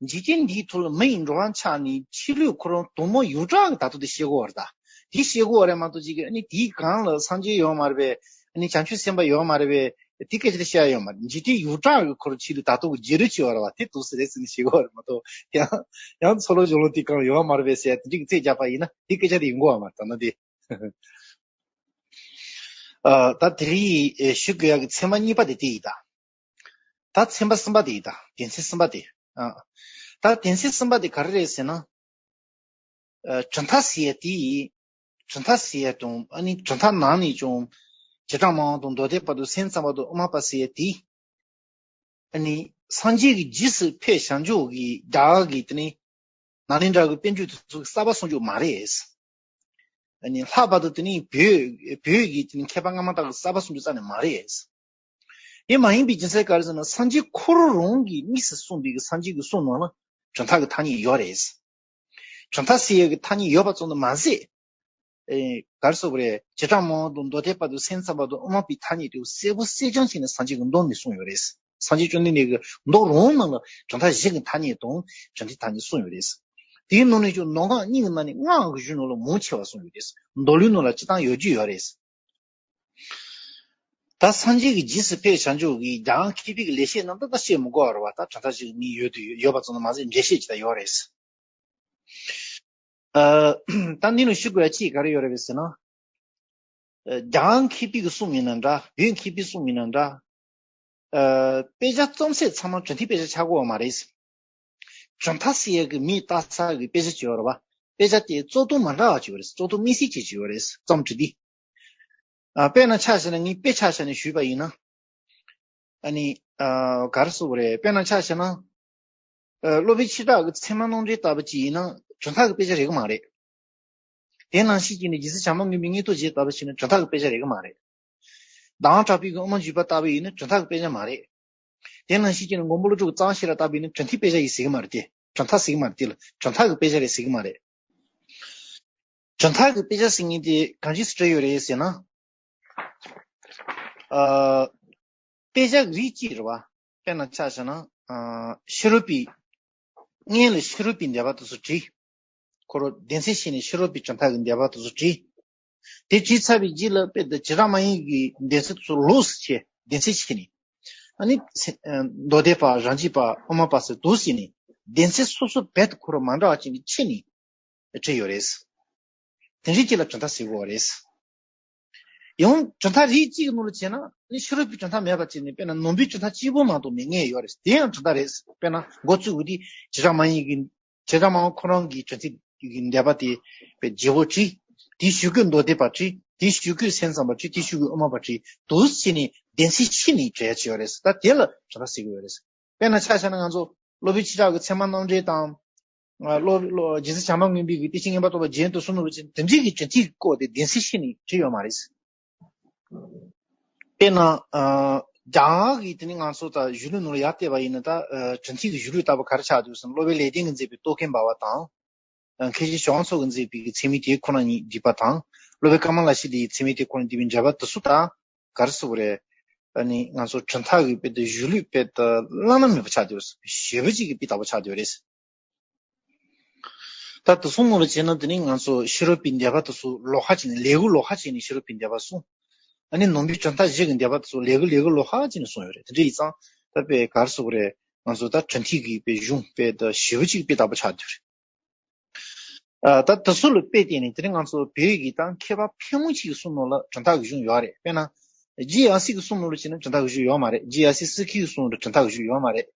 འཇིག་རྟེན་འདིའི་ཐོག་ལ་མི་ཡི་འགྲོ་བ་ཆགས་ནས་ཕྱི་ལུགས་ཁོ་རང་དོན་མོ་ཡོངས་གྲགས་ཀྱི་ད་དུང་དེ་བཤད་དགོས་བ་རེད་ད། དེ་བཤད་དགོས་བ་རེད་མ་གཏོགས་ཅིག་གི་ཨ་ནི་དེའི་སྒང་ལ་སངས་རྒྱས་ཡོད་མ་རེད་པས། ཨ་ནི་བྱང་ཆུབ་སེམས་དཔའ་ཡོད་མ་རེད་པས། དེ་སྐད་ཆ་དེ་བཤད་ཡ་ཡོད་མ་རེད། འཇིག་རྟེན་ཡོངས་གྲགས་ཀྱི་ཁོ་རང་ཕྱི་ལུགས་ད་དུང་གི་རྗེས་ལུས་བྱས་པ་རེད་བ། དེ་འདུག་སེ་རེད་ཟེར་ནས་བཤད་དགོས་བ་རེད་མ་གཏོགས། ཡང་ཡང་ཚོ་ལོ་གཞོན་ལོ་དེའི་སྒང་ལ་ཡོད་མ་རེད་པས་ཟེར་ཡ་དེ་འདྲ་གི་རྩོད་རྒྱག་པ་ཡིན་ན་དེ་སྐད་ཆ་དེ་ཡོང་གི་ཡོད་མ་རེད་ད་ནང་དེ། ཨ་ད་དེ་རིང་ཞུ་དགོས་ཡག་གི་ཚན་པ་གཉིས་པ་དེ་དེ་ཡིན་ད། ད་ཚན་པ་གསུམ་པ་དེ་ཡིན་ད། སྡེ་ཚན་གསུམ་པ་དེ། ཨ་ད་སྡེ་ཚན་གསུམ་པ་དེ་ག་རེ་རེད་ཟེར་ན། ཨ་གྲུབ་མཐའ་ཟེར་ཡ་དེ་ཡིན། གྲུབ་མཐའ་ཟེར་ཡ་དང་ཨ་ནི་གྲུབ་མཐའི་ནང་ནས་ཀྱང་བྱེ་བྲག་སྨྲ་བ་དང་མདོ་སྡེ་པ་དང་སེམས་ཙམ་པ་དང་དབུ་མ་པ་ཟེར་ཡ་དེ། ཨ་ནི་སངས་རྒྱས་ཀྱི་རྗེས་སུ་ཕེབས་བྱང་ཆུབ་ཀྱི་རྒྱ་གར་གྱི་དེ་ནི་ནཱ་ལེནྡྲ་གི་པཎ་གྲུབ་དེ་ཚོ་གི་གསར་པ་གསུང་རྒྱུ་མ་རེད། ཨ་ནི་ལྷག་པར་དུ་དེ་ནི་བོད་བོད་ཀྱི་དེ་ནི་མཁས་པ་སྔ་མ་དག་གི་གསར་པ་གསུང་རྒྱུ་རྩ་ནས་མ་རེད། དེ་མ་ཡིན་པའི་རྒྱུ་མཚན་ག་རེ་ཟེར་ན། སངས་རྒྱས་ཁོ་རང་རང་གིས་དམིགས་སུ་གསུངས་པའི་གི་སངས་རྒྱས་ཀྱི་གསུང་ནང་ལ་གྲུབ་མཐའ་གི་ཐ་སྙད་ཡོད་རེད། གྲུབ་མཐའ་ཟེར་ཡས་ཀྱི་ཐ་སྙད་ཡོད་པ་ཙམ་དུ་མ་ཟད། ཨེ་ག་རེ་ཟེར་དགོས་རེད། བྱེ་བྲག་སྨྲ་བ་དང་མདོ་སྡེ་པ་དང་སེམས་ཙམ་པ་དང་དབུ་མ་པའི་ཐ་སྙད་དེ་གསལ་པོ་གསལ་རྐྱང་བྱས་ནས་སངས་རྒྱས་ཀྱི་མདོ་ནས་གསུངས་ཡོད་རེད། སངས་རྒྱས་བཅོམ་ལྡན་འདས་ཀྱི་མདོ་རང་ནང་ལ་གྲུབ་མཐའ་བཞི་གི་ཐ་སྙད་དང་གྲུབ་མཐའི་ཐ་སྙད་གསུངས་ཡོད་རེད། དེའི་ནང་ནས་ཀྱང་མདོ་སྔགས་གཉིས་ཀྱི་ནང་ནས་སྔགས་ཀྱི་གཞུང་ནང་ལ་མང་ཆེ་བ་གསུངས་ཡོད་རེད། མདོ་ལུགས་ནང་ལ་སྤྱིར་བཏང་ཡོད་རྒྱུ་ཡོད་རེད། ད་སངས་རྒྱས་ཀྱི་རྗེས་སུ་ཕེབས་བྱང་ཆུབ་ཀྱི་རྒྱ་གར་མཁས་པའི་གི་ལེགས་བཤད་རྣམས་ད་ལྟ་བཤད་མི་དགོས་པ་རེད་བ། ད་གྲུབ་མཐའ་ཞིག་མི་ཡོད་དུ་ཡོད་པ་ཙམ་དུ་མ་ཟད་འགྲེལ་བཤད་ཅིག་ད་ཡོད་རེད། ཨ་ད་འདི་ནང་ཞུ་དགོས་ཡ་གཅིག་ག་རེ་ཡོད་རེད་ཟེར་ན། ཨ་རྒྱ་གར་མཁས་པའི་གི་གསུང་ཡིན་ན་འདྲ། བོད་མཁས་པའི་གསུང་ཡིན་ན་འདྲ། ཨ་དཔེ་ཆ་རྩོམ་སའི་ཚང་མ་གྲུབ་མཐའི་དཔེ་ཆ་ཆགས་ཀྱི་ཡོད་མ་རེད། གྲུབ་མཐའ་ཟེར་ཡ་གི་མིང་བཏགས་ས་གི་དཔེ་ཆ་ཅིག་ཡོད་རེད་བ། དཔེ་ཆ་དེ་རྩོམ་སྟངས་མ་འདྲ་བ་ཅིག་ཡོད་རེད། རྩོམ་སྟངས་དམིགས་བསལ་ཅིག་ཅིག་ཡོད་རེད། རྩོམ་སྒྲིག་འདི། ཨ་དཔེར་ན་ཆ་བཞག་ན་ངས་དཔེ་ཆ་བཞག་ནས་ཞུས་པ་ཡིན་ན། ཨ་ནི་ཨ་ག་རེ་ཟེར་དགོས་རེད། དཔེར་ན་ཆ་བཞག་ན། ཨ་སློབ་དཔོན་ཆོས་གྲགས་ཀྱི་ཚད་མ་རྣམ་འགྲེལ་ལྟ་བུ་ཅིག་ཡིན་ན་གྲུབ་མཐའ་གི་དཔེ་ཆ་རེད་གི་མ་རེད། དེ་ནང་བཞིན་བྱས་ནས་རྗེ་བཙུན་བྱམས་པ་མགོན་པོའི་མངོན་རྟོགས་རྒྱན་ལྟ་བུ་ཞིག་ནི་གྲུབ་མཐའ་གི་དཔེ་ཆ་རེད་གི་མ་རེད། ཟླ་བ་གྲགས་པའི་གི་དབུ་མ་འཇུག་པ་ལྟ་བུ་ཡིན་ན་གྲུབ་མཐའ་གི་དཔེ་ཆ་མ་རེད། དེ་ནང་བཞིན་བྱས་ནས་མགོན་པོ་ཀླུ་སྒྲུབ་ཀྱི་རྩ་བ་ཤེས་རབ་ལྟ་བུ་ཡིན་ན་གྲུབ་མཐའི་དཔེ་ཆ་ཡིན་ཟེར་གི་མ་རེད་དེ། གྲུབ་མཐའ་ཟེར་གྱི་མ་རེད། དེ་ལ་གྲུབ་མཐའ་གི་དཔེ་ཆ་རེད་ཟེར་གྱི་མ་རེད། གྲུབ་མཐའ་གི་དཔེ་ཆ་ཟེར་མཁན་དེ་གང་ཅི་སེ་བྲིས་ཡོད་རེད་ཟེར་ན། ཨ། དཔེ་ཆ་རིགས་གཅིག་རེད་བ། དཔེར་ན་ཆ་བཞག་ན། ཨ། ཕྱི་རོལ་པའི། སྔོན་ལ་ཕྱི་རོལ་པའི་འདོད་པ་དེ་ཚོ་བྲིས། ཁོ་རང་སྡེ་ཚན་ཕྱེ་ནས་ཕྱི་རོལ་པའི་གྲུབ་མཐའ་གི་འདོད་པ་དེ་ཚོ་བྲིས། དེ་བྲིས་ཚར་བའི་རྗེས་ལ་དཔེ་དེ་བྱེ་བྲག་སྨྲ་བརྙན་གྱི་སྡེ་ཚན་དེ་ཚོ་ལོགས་སུ་ཕྱེ། སྡེ་ཚན་ཕྱེ་ནས། ཨ་ནི་ཚེ། ཨ། མདོ་སྡེ་པ། རང་རྒྱུད་པ། དབུ་མ་པ་ཟེར་དུ་ཕྱེ་ནས་སྡེ་ཚན་སོ་སོ་རྦད་དེ་ཁོ་རང་མ་འདྲ་བ་ཅིག་ནས་ཕྱེ་ནས་བྲིས་ཡོད་རེད། དེ་འདྲའི་རྐྱེན་ལ་གྲུབ་མཐའ་ཟེར་གྱི་ཡོད་རེད། ཡང་གྲུབ་མཐའ་རིགས་གཅིག་གི་ནང་ལ་བྱས་ན་ནི་ཕྱི་རོལ་པའི་གྲུབ་མཐའ་མེད་པ་བྱས་ནས། དཔེར་ན་ནང་པའི་གྲུབ་མཐའ་གཅིག་པོ་མ་གཏོགས་མེད་མཁན་ཡོད་རེད། དེ་ཡང་གྲུབ་མཐའ་རེད། དཔེར་ན་འགོ་བཙུགས་པ་དེ་བྱེ་བྲག་སྨྲ་བརྙན་གྱི། བྱེ་བྲག་སྨྲ་བ་ཁོ་རང་གི་གྲུབ་མཐའ་གི་འདོད་པ་དེ་དཔེ་བརྗེ་པོ་བྲིས། དེའི་ཤུལ་ཁོས་མདོ་སྡེ་པ་བྲིས། དེའི་ཤུལ་ཁོས་སེམས་ཙམ་པ་བྲིས། དེའི་ཤུལ་ཁོས་དབུ་མ་པ་བྲིས། དུ་ཕྱེ་ནས་སྡེ་ཚན་ཕྱེ་ནས་བྲིས་ཡ་ཅིག་ཡོད་རེད། ད་དེ་ལ་གྲུབ་མཐའ་ཟེར་གྱི་ཡོད་རེད། དཔེར་ན་ཆ་བཞག་ན་ང་ཚོ་སློབ་དཔོན་ཆོས་གྲགས་ཀྱི་ཚད་མ་རྣམ་འགྲེལ་དང་། ཨ། སློབ། སློབ། རྗེ་བཙུན་བྱམས་པ་མངོན་པའི་གི་བསྟན་བཅོས་ཉན་པ་རྟོགས་པ་རྒྱན་དུ་གསུམ་ནང་ལ་བྱས་ན་དེ་འདྲའི་གི་གྲུབ་མཐའི་སྐོར་དེ་སྡེ་ཚན་ཕྱེ་ནས་བྲིས་ཡོད་མ་རེད། དཔེར་ན། ཨ། རྒྱ་གར་གྱི་དེ་ནི་ང་ཚོ་ད་གཞུང་ལུགས་ནང་ལ་ཡར་བལྟས་པ་ཡིན་ན། ད། ཨ། གྲུབ་མཐའི་གི་གཞུང་ལུགས་ལྟ་བུ་ག་རེ་ཆགས་འདུག་ཟེར་ན། སློབ་དཔོན་ལེགས་ལྡན་གྱིས་མཛད་པའི་རྟོག་གེ་འབར་བ་དང་། ཨ། མཁན་ཆེན་ཞུ་དབང་མཚོ་གིས་མཛད་པའི་གི་ཚད་མའི་དེ་ཁོ་ན་ཉིད་བསྡུས་པ་དང་། སློབ་དཔོན་ཀ་མ་ལ་ཤཱི་ཏའི་ཚད་མའི་དེ་ཁོ་ན་ཉིད་བསྡུས་པའི་འགྲེལ་པ་དེ་ཚོ་དང་། ག་རེ་ཟེར་དགོས་རེད། ཨ་ནི་ང་ཚོ་གྲུབ་མཐའ་གི་དཔེ་དེ་གཞུང་ལུགས་དཔེ་དེ་བླ་ན་མེད་པ་ཆགས་བསྡད་ཡོད་རེད། ཞེ་པོ་ཅིག་གི་དཔེ་ལྟ་བུ་ཆགས་བསྡད་ཡོད་རེད། ད་དེ་གསུམ་ནང་ལ་བྱས་ན་དེ་ནི་ང་ཚོ་ཕྱི་རོལ་པའི་འདོད་པ་དེ་ཚོ་ལོགས་ཀ་བྱས་ནས། ལས་འགུལ་ལོགས་ཀ་བྱས་ནས་ཕྱི་རོལ་པའི་འདོད་པ་གསུམ། ཨ་ནི་ནང་པའི་གྲུབ་མཐའ་བཞི་གི་འདོད་པ་དེ་ཚོ་ལས་འགུལ། ལས་འགུལ་ལོགས་ཀ་བྱས་ནས་གསུངས་ཡོད་རེད། དེ་འདྲ་ཡིན་ཙང་ད་དཔེ་ག་རེ་ཟེར་དགོས་རེད། ང་ཚོ་ད་གྲུབ་མཐའི་གི་དཔེ་གཞུང་དཔེ་དེ་ཞེ་པོ་ཅིག་དཔེ་ལྟ་བུ་ཆགས་བསྡད་ཡོད་རེད། ཨ། ད་དེ་ཚོ་ལ་དཔེ་བལྟས་ནས་དེ་ནི་ང་ཚོ་བོད་ཀྱི་ད་མཁས་པ་ཕལ་མོ་ཆེ་གི་གསུང་ནང་ལ་གྲུབ་མཐའ་གི་གཞུང་ཡོད་རེད། དཔེར་ན་རྗེ་ཡབ་སྲས་ཀྱི་གསུང་ནང་ལ་བྱས་ན་གྲུབ་མཐའ་གི་གཞུང་ཡོད་མ་རེད། རྗེ་ཡབ་སྲས་སི་ཁི་གི་གསུང་ལ་གྲུབ་མཐའ་གི་གཞུང་ཡོད་མ་རེད།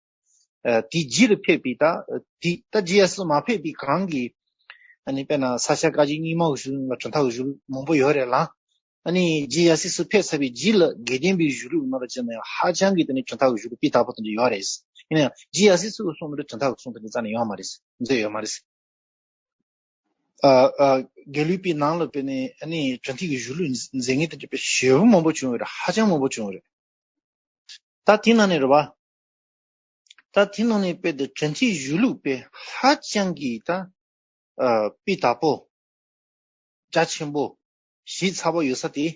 ཨ། དེའི་རྗེས་ལ་ཕེབས་པའི་ད། དེ་ད་རྗེ་ཡབ་སྲས་མ་ཕེབས་པའི་གོང་གི། ཨ་ནི་དཔེར་ན་ས་སྐྱ་བཀའ་བརྒྱུད་རྙིང་མ་གི་གཞུང་ལ་གྲུབ་མཐའ་གི་གཞུང་མང་པོ་ཡོད་རེད་ལ། ཨ་ནི་རྗེ་ཡབ་སྲས་སུ་ཕེབས་ཚར་བའི་རྗེས་ལ་དགེ་ལྡན་པའི་གཞུང་ལུགས་ནང་ལ་བྱས་ན་ཡང་ཧ་ཅང་གི་དེ་ནི་གྲུབ་མཐའ་གི་གཞུང་ལུགས་དཔེ་ལྟ་བུ་དེ་འདྲ་ཡོད་རེད། ཡིན་ན་ཡང་རྗེ་ཡབ་སྲས་སུ་གསུངས་པ་འདྲ་གྲུབ་མཐའ་གི་གསུང་དེ་འདྲ་རྩ་ནས་ཡོད་མ་རེད། མཛད་ཡོད་མ་རེད། ཨ། ཨ། དགེ་ལུགས་པའི་ནང་ལ་དཔེ་ནི་ཨ་ནི་གྲུབ་མཐའི་གི་གཞུང་ལུགས་མཛད་མཁན་དེ་འདྲ་དཔེ་ཞེ་པོ་མང་པོ་བྱུང་ཡོད་རེད། ཧ་ཅང་མང་པོ་བྱུང་ཡོད་རེད། ད་དེ་ནང་ནས་རེད་བ། ད་དེ་ནང་ནས་དཔེ་དེ་གྲུབ་མཐའི་གཞུང་ལུགས་དཔེ་ཧ་ཅང་གི་ད། ཨ། དཔེ་དག་པོ། རྒྱ་ཆེན་པོ། གཞི་ཚ་པོ་ཡོད་ས་དེ།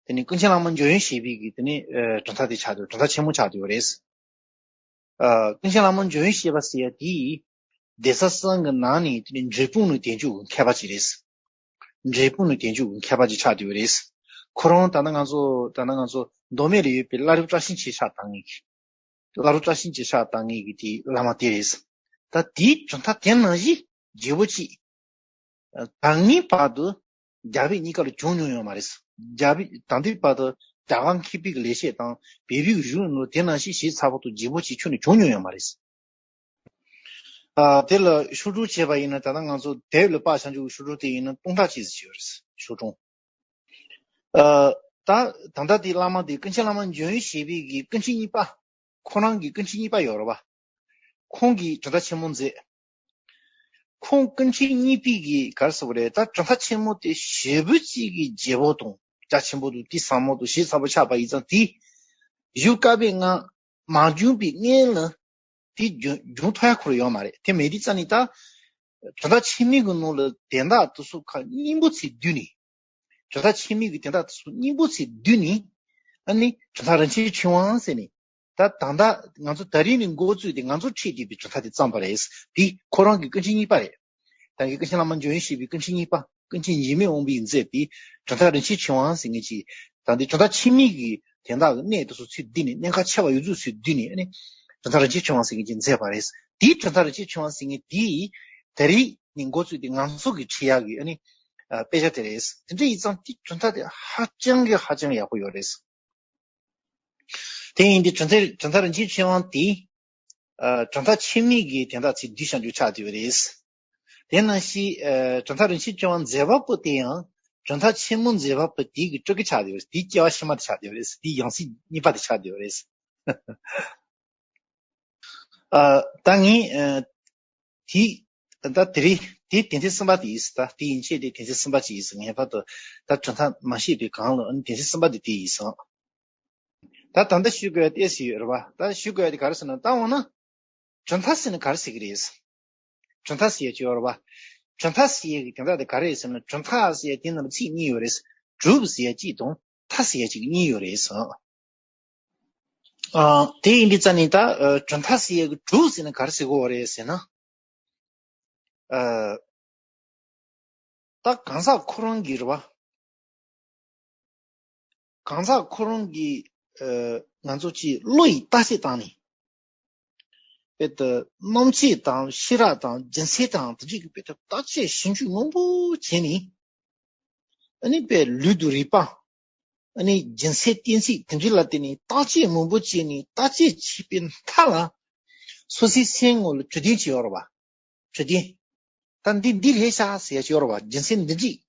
དེ་ནི་ཀུན་མཁྱེན་བླ་མ་འཇམ་དབྱངས་བཞད་པའི་གི་དེ་ནི། ཨ། གྲུབ་མཐའ་དེ་ཆགས་འདུག་གྲུབ་མཐའ་ཆེན་མོ་ཆགས་འདུག་རེད། ཨ། ཀུན་མཁྱེན་བླ་མ་འཇམ་དབྱངས་བཞད་པ་ཟེར་ཡ་དེ། གདན་ས་གསུམ་གི་ནང་ནས་དེ་ནི་འབྲས་སྤུངས་ནས་དལ་འབྱོར་གྱི་མཁས་པ་ཅིག་རེད། འབྲས་སྤུངས་ནས་དལ་འབྱོར་གྱི་མཁས་པ་ཅིག་ཆགས་འདུག་རེད། ཁོ་རང་ད་ལྟ་ང་ཚོ། ད་ལྟ་ང་ཚོ་མདོ་སྨད་ལ་ཡོད་པའི་བླ་རུང་བཀྲ་ཤིས་འཁྱིལ་ཕྱག་བཏང་མཁན་གྱི། བླ་རུང་བཀྲ་ཤིས་འཁྱིལ་ཕྱག་བཏང་མཁན་གྱི་དེའི་བླ་མ་དེ་རེད། ད་དེའི་གྲུབ་མཐའ་དེ་ནང་བཞིན་རྒྱས་པོ་ཅིག་ད་ལྟའི་བར་དུ་རྒྱ་བོད་གཉིས་ཀ་ལ་བྱུང་མྱོང་ཡོད་མ་རེད། རྒྱ་བོད། ད་ལྟའི་བར་དུ་རྒྱ་གར་མཁས་པའི་གི་ལས་བྱེད་དང་བོད་པའི་གི་གཞུང་ནང་དེ་ནང་བཞིན་ཞིབ་ཚགས་པོ་དང་རྒྱས་པོ་ཅིག་ཁྱོན་ནས་བྱུང་མྱོང་ཡོད་མ་རེད། ཨ། དེ་ལ་ཤོག་དྲུག་བྱས་པ་ཡིན་ན། ད་ལྟ་ང་ཚོ་དེབ་ལ་དཔར་བཞག་རྒྱུ་གི་ཤོག་དྲུག་དེ་ཡིན་ན་སྟོང་ཕྲག་གཅིག་ཙམ་ཡོད་རེད། ཤོག་གྲངས། ཨ། ད། ད་ལྟ་དེ་བླ་མ་དེ་ཀུན་མཁྱེན་བླ་མ་འཇམ་དབྱངས་བཞད་པའི་གི་ཀུན་མཁྱེན་གཉིས་པ། ཁོ་རང་གི་ཀུན་མཁྱེན་གཉིས་པ་ཡོད་རེད་བ། ཁོང་གིས་གྲུབ་མཐའ་ཆེན་མོ་མཛད། ཁོང་ཀུན་མཁྱེན་གཉིས་པའི་གི་ག་རེ་ཟེར་དགོས་རེད། ད་གྲུབ་མཐའ་ཆེན་མོ་དེ་ཞེ་པོ་ཅིག་གི་རྒྱས་པོ་དང་རྒྱ་ཆེན་པོ་དང་དེ་ཟབ་མོ་དང་ཞིབ་ཚགས་པོ་ཆགས་པ་ཡིན་ཙང་། དེ་གཞུག་བཀའ་པོད་ལྔ་མ་བྱུང་བའི་སྔོན་ལ་དེ་འབྱུང་འབྱུང་ཐུབ་ཡ་ཁོ་རང་ཡོད་མ་རེད། དེ་མེད་དུས་ཙང་ནས་ད་གྲུབ་མཐའ་ཆེན་མོའི་གི་ནང་ལ་དོན་དག་དེ་ཚོ་ཁག་སྙིང་པོ་ཚིག་བསྡུས་ནས། གྲུབ་མཐའ་ཆེན་མོའི་གི་དོན་དག་དེ་ཚོ་སྙིང་པོ་ཚིག་བསྡུས་ནས། ཨ་ནི་གྲུབ་མཐའ་རིན་ཆེན་ཕྲེང་བ་ཟེར་ནས། ད་ད་ལྟ་ང་ཚོ་ད་རིང་ནས་འགོ་བཙུགས་ཏེ་ང་ཚོ་ཁྲིད་བསྡད་པའི་གྲུབ་མཐའ་དེ་བརྩམས་པ་རེད། དེ་ཁོ་རང་གི་ཀུན་མཁྱེན་གཉིས་པ་རེད། ད་གིན་ཀུན་མཁྱེན་བླ་མ་འཇམ་དབྱངས་བཞད་པའི་ཀུན་མཁྱེན་གཉིས་པ། ཀུན་མཁྱེན་འཇིགས་མེད་དབང་པོས་མཛད་པའི་གྲུབ་མཐའ་རིན་ཆེན་ཕྲེང་བ་ཟེར་མཁན་ཅིག་ད་འདི་གྲུབ་མཐའ་ཆེན་མོའི་གི་དོན་དག་གི་གནད་དེ་ཚོ་ཚིག་བསྡུས་ནས། གནད་འགག་ཆེ་བ་ཡོད་ཚད་ཚིག་བསྡུས་ནས། ཨ་ནི་གྲུབ་མཐའ་རིན་ཆེན་ཕྲེང་བ་ཟེར་མཁན་ཅིག་མཛད་པ་རེད། དེའི་གྲུབ་མཐའ་རིན་ཆེན་ཕྲེང་བ་ཟེར་མཁན་དེ་ད་རིང་ནས་འགོ་བཙུགས་ཏེ་ང་ཚོ་གི་ཁྲིད་ཡག་གི། ཨ་ནི་ཨ། དཔེ་ཆ་དེ་རེད། དེ་འདྲ་ཡིན་ཙང་དེ་གྲུབ་མཐའ་དེ་ཧ་ཅང་གི་ཧ་ཅང་ཡག་པོ་ཡོད་རེད། དེ་ཡིན་དུས་གྲུབ་མཐའ། གྲུབ་མཐའ་རིན་ཆེན་ཕྲེང་བ་དེ། ཨ། གྲུབ་མཐའ་ཆེན་མོའི་གི་དོན་དག་ཚིག་བསྡུས་བཞག་རྒྱུ་ཆགས་བསྡད་ཡོད་རེད། དེ་ནང་བཞིན། ཨ། གྲུབ་མཐའ་རིན་ཆེན་ཕྲེང་བ་མཛད་པ་པོ་དེ་ཡང་གྲུབ་མཐའ་ཆེན་མོ་མཛད་པ་པོ་དེའི་གི་སྤྲུལ་སྐུ་ཆགས་བསྡད་ཡོད་རེད། དེའི་སྐྱེ་བ་ཕྱི་མ་དེ་ཆགས་བསྡད་ཡོད་རེད། དེའི་ཡང་སྲིད་གཉིས་པ་དེ་ཆགས་བསྡད་ཡོད་རེད། ཨ། ད་ངས། ཨ། དེ། ད་དེ་རིང་དེ་དོན་ཚན་གསུམ་པ་དེ་ཡིན། ད་དེ་ཡན་ཆད་དེ་དོན་ཚན་གསུམ་པ་ཅིག་ཡིན། ངེས་པར་དུ་ད་གྲུབ་མཐའ་མ་བཤད་པའི་སྒང་ལ། ཨ་ནི་དོན་ཚན་གསུམ་པ་དེ་དེ་ཡིན། ད་ད་ལྟ་ཞུ་དགོས་ཡ་ཏོག་ཙམ་ཡོད་རེད་བ། ད་ཞུ་དགོས་ཡ་དེ་ག་རེ་ཟེར་ན། ད་འོ་ན་གྲུབ་མཐའ་ཟེར་ན་ག་རེ་ཟེར་གི་རེད། གྲུབ་མཐའ་ཟེར་ཡ་ཅིག་ཡོད་རེད་བ། གྲུབ་མཐའ་ཟེར་ཡ་གི་དོན་དག་དེ་ག་རེ་རེད་ཟེར་ན། གྲུབ་མཐའ་ཟེར་ཡ་དེ་ནང་ལ་ཚིག་གཉིས་ཡོད་རེད། གྲུབ་ཟེར་ཡ་གཅིག་དང་མཐའ་ཟེར་ཡ་གཅིག་གཉིས་ཡོད་རེད་ཟེར། ཨ། དེ་ཡིན་དུས་ཙ་ནི་ད་ཨ་གྲུབ་མཐའ་ཟེར་ཡ་གི་གྲུབ་ཟེར་ན་ག་རེ་ཟེར་གི་ཡོད་རེད་ཟེར་ན། ཨ། ད་གང་ཟག་ཁོ་རང་གི་རེད་བ། གང་ཟག་ཁོ་རང་གི་ཨ་ང་ཚོ་ཅིག་བློ་ཡིས་བརྟག་དཔྱད་བཏང་ནས། དཔེ་ད་རྣམ་དཔྱོད་དང་ཤེས་རབ་དང་རྒྱུ་མཚན་དང་དེ་འདྲའི་གི་དཔེ་ད་བརྟག་དཔྱད་ཞིབ་འཇུག་མང་པོ་བྱས་ནས། ཨ་ནི་དཔེ་ལུས་དང་རུས་པ། ཨ་ནི་རྒྱུ་མཚན་གཏན་ཚིགས་དེ་འདྲ་ལ་བརྟེན་ནས་བརྟག་དཔྱད་མང་པོ་བྱས་ནས་བརྟག་དཔྱད་བྱས་པའི་མཐའ་ལ། སོ་སོའི་སེམས་ངོ་ལ་གྲུབ་དོན་ཅིག་ཡོད་རེད་བ། གྲུབ་དོན། ད་འདི་འདི་རེད་ཤག་ཟེར་ཡ་ཅིག་ཡོད་རེད་བ། རྒྱུ་མཚན་འདི་འདྲ།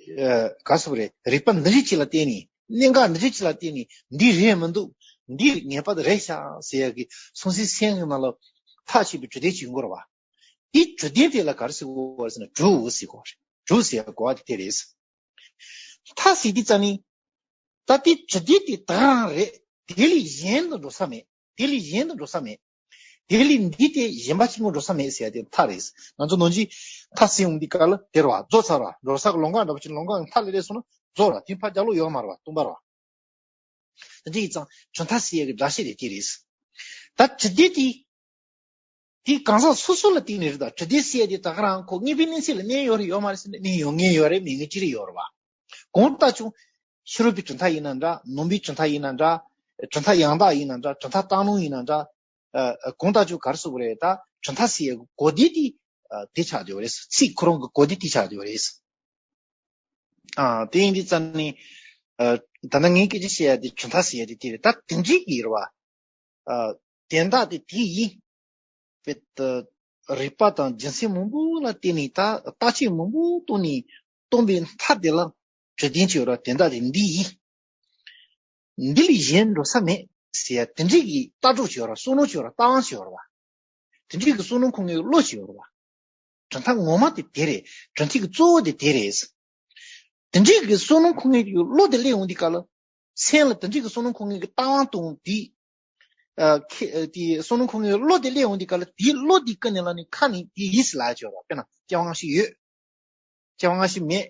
ཨ། ག་རེ་ཟེར་དགོས་རེད། རིགས་པ་འདི་འདྲ་ཅིག་ལ་བརྟེན་ནས། གནད་འགག་འདི་འདྲ་ཅིག་ལ་བརྟེན་ནས་འདི་རེད་མི་འདུག་འདི་ངེས་པར་དུ་རེད་ཤག་ཟེར་ཡ་གི་སོ་སོའི་སེམས་ཀྱི་ནང་ལ་ཐག་ཆོད་པའི་གྲུབ་དོན་ཅིག་ཡོང་གི་རེད་བ། དེ་གྲུབ་དོན་དེ་ལ་ག་རེ་ཟེར་དགོས་རེད་ཟེར་ན། གྲུབ་ཟེར་དགོས་རེད། གྲུབ་ཟེར་དགོས་པ་དེ་དེ་རེད། མཐའ་ཟེར་དུས་ཙ་ནི། ད་དེ་གྲུབ་དོན་དེ་ད་ག་རང་རེད། དེ་ལས་གཞན་དུ་འགྲོ་ས་མེད། དེ་ལས་གཞན་དུ་འགྲོ་ས་མེད། དེ་ལས་འདི་སྟེ་གཞན་པ་གཅིག་པོ་འགྲོ་ས་མེད་ཟེར་ཡ་དེ་མཐའ་རེད། ང་ཚོ་ནང་ཆོས་མཐའ་ཟེར་ཡོང་དུས་སྐབས་ལ་དེ་རེད་བ། རྫོགས་ཚར་བ། འགྲོ་ས་གི་ལམ་ཁ་འདྲ་པོ་ཅིག། ལམ་ཁ་མཐའ་ལས་རེད་སོང་ན་རྫོགས་རེད། དེ་ཕར་རྒྱབ་ལོགས་ཡོད་མ་རེད་བ། སྟོང་པ་རེད་བ། དེ་འདྲ་ཡིན་ཙང་གྲུབ་མཐའ་ཟེར་ཡ་གི་སྒྲ་བཤད་དེ་དེ་རེད། ད་གྲུབ་དོན་དེ། དེ་གང་ཟག་སོ་སོ་ལ་བརྟེན་ནས་རེད། ད་གྲུབ་དོན་ཟེར་ཡ་དེ་ད་ག་རང་ཁོ་དངོས་པོའི་གནས་ཚད་ལ་གནས་ཡོད་རེད་ཡོད་མ་རེད་ཟེར་ན། གནས་ཡོད། གནས་ཡོད་རེད། མེད་མཁན་ཅི་རེད་ཡོད་རེད་བ། གང་ལྟར་ཀྱང་ཕྱི་རོལ་པའི་གྲུབ་མཐའ་ཡིན་ན་འདྲ། ནང་པའི་གྲུབ་མཐའ་ཡིན་ན་འདྲ། གྲུབ་མཐའ་ཡང་དག་ཡིན་ན་འདྲ། གྲུབ་མཐའ་སྟག་ལུང་ཡིན་ན་འདྲ། ཨ། གང་ལྟར་ཀྱང་ག་རེ་ཟེར་དགོས་རེད། ད་གྲུབ་མཐའ་ཟེར་ཡ་གོ་དོན་དེ་ཨ་དེ་ཆགས་བསྡད་ཡོད་རེད། ཚིག་ཁོ་རང་གི་གོ་དོན་དེ་ཆགས་བསྡད་ཡོད་རེད། ཨ། དེ་ཡིན་དུས་ཙ་ནི། ཨ། ད་ལྟ་ངས་སྐད་ཆ་བཤད་ཡ་དེ་གྲུབ་མཐའ་ཟེར་ཡ་དེ་དེ་རེད། ད་དེ་འདྲའི་གི་རེད་བ། ཨ། དོན་དག་དེ་དེ་ཡིན། དཔེ་ད་རིགས་པ་དང་རྒྱུ་མཚན་མང་པོ་ལ་བརྟེན་ནས། ད་བརྟག་དཔྱད་མང་པོ་བཏང་ནས་བཏོན་པའི་མཐའ་དེ་ལ་གྲུབ་དོན་ཅིག་ཡོད་རེད་བ། དོན་དག་དེ་འདི་ཡིན། འདི་ལས་གཞན་འགྲོ་ས་མེད་ཟེར་ཡ་དེ་འདྲའི་གི་ལྟ་གྲུབ་ཅིག་ཡོད་རེད་བ། བསམ་བློ་ཅིག་ཡོད་རེད་བ། ལྟ་བ་ཅིག་ཡོད་རེད་བ། དེ་འདྲའི་གི་བསམ་བློ་འཁོར་མཁན་གྱི་བློ་ཅིག་ཡོད་རེད་བ། གྲུབ་མཐའ་ངོ་མ་དེ་དེ་རེད། གྲུབ་མཐའ་གི་གཙོ་བོ་དེ་དེ་རེད། དེ་འདྲའི་གི་བསམ་བློ་འཁོར་མཁན་གྱི་བློ་དེ་སླེབས་ཡོང་དུས་སྐབས་ལ། སེམས་ལ་དེ་འདྲའི་གི་བསམ་བློ་འཁོར་མཁན་གྱི་ལྟ་བ་དང་དེ། ཨ། ཁེ་ཨ་དེ་བསམ་བློ་འཁོར་མཁན་གྱི་བློ་དེ་སླེབས་ཡོང་དུས་སྐབས་ལ། དེའི་བློ་དེ་ཀུན་ནས་ལ་ནི་ཁ་ནས་དེ་ཡིས་ལ་ཅོ་ར། དཔེར་ན་སྐྱེ་བ་སྔ་ཕྱི་ཡོད། སྐྱེ་བ་སྔ་ཕྱི་མེད།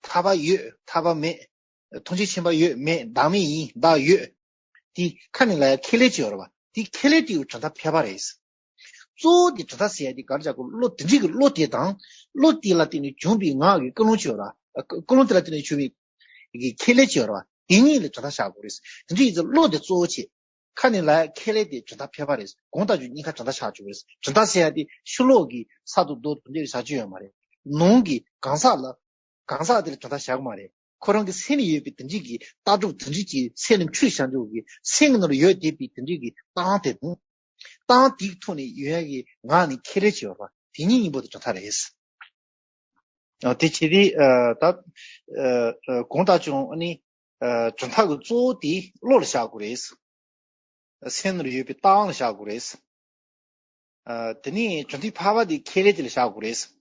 ཐར་པ་ཡོད། ཐར་པ་མེད། ཐུགས་རྗེ་ཆེན་པོ་ཡོད། མེད། བདག་མེད་ཡིན། བདག་ཡོད། དེ་ཁ་ནས་ལ་ཡ་ཁས་ལེན་ཅོ་ར་བ། དེ་ཁས་ལེན་དེ་ཡི་གྲུབ་མཐའ་ཕལ་པ་རེད། གཙོ་བོ་དེ་གྲུབ་མཐའ་ཟེར་ཡ་དེ་ག་རེ་ཆགས་གོ། བློ་དེ་འདྲའི་གི་བློ་དེ་དང་། བློ་དེ་ལ་བརྟེན་ནས་བྱུང་བའི་ངག་གི་ཀུན་སློང་ཅིག་ཡོད་ར། ཀུན་སློང་དེ་ལ་བརྟེན་ནས་བྱུང་བའི་གི་ཁས་ལེན་ཅིག་ཡོད་ར། དེ་གཉིས་ལ་གྲུབ་མཐའ་ཆགས་དགོས་རེད། དེ་འདྲ་ཡིན་ཙང་བློ་དེ་གཙོ་བོ་བྱེད། ཁ་ནས་ལ་ཡ་ཁས་ལེན་དེ་གྲུབ་མཐའ་ཕལ་པ་རེད། གང་ལྟར་ཀྱང་གཉིས་ཀ་གྲུབ་མཐའ་ཆགས་བཅུག་རེད། གྲུབ་མཐའ་ཟེར་ཡ་དེ་ཕྱི་ལོགས་ཀྱི་ས་དང་རྡོ་དང་འདྲ་བའི་བྱ་སྤྱོད་ཡོད་མ་རེད། ནང་གི་གང་ཟག་ལ། གང་ཟག་དེ་ལ་གྲུབ་མཐའ་བཞག་གི་མ་རེད། ཁོ་རང་གི་སེམས་ལ་ཡོད་པའི་དེ་འདྲའི་གི་ལྟ་གྲུབ་དེ་འདྲའི་གི་སེམས་ལ་འཁྲུལ་བཞག་འཇོག་གི། སེམས་ཀྱི་ནང་ལ་ཡོད་བསྡད་པའི་དེ་འདྲའི་གི་ལྟ་བ་དེ་དང་། ལྟ་བ་དེའི་ཐོག་ནས་ཡོད་ཡ་གི་ངག་ནས་ཁས་ལེན་བྱེད་པ། དེ་གཉིས་གཉིས་པོ་དེ་གྲུབ་མཐའ་རེད། ཨ། དེ་བྱེད་དུས་ཨ་ད་ཨ་ཨ་གང་ལྟར་ཀྱང་ཨ་ནི་ཨ་གྲུབ་མཐའ་གི་གཙོ་བོ་དེ་བློ་ལ་བཞག་དགོས་རེད། སེམས་ནང་ལ་ཡོད་པའི་ལྟ་བ་ལ་བཞག་དགོས་རེད། ཨ། དེ་ནས་གྲུབ་མཐའི་ཕལ་པ་དེ་ཁས་ལེན་དེ་ལ་བཞག་དགོས་རེད།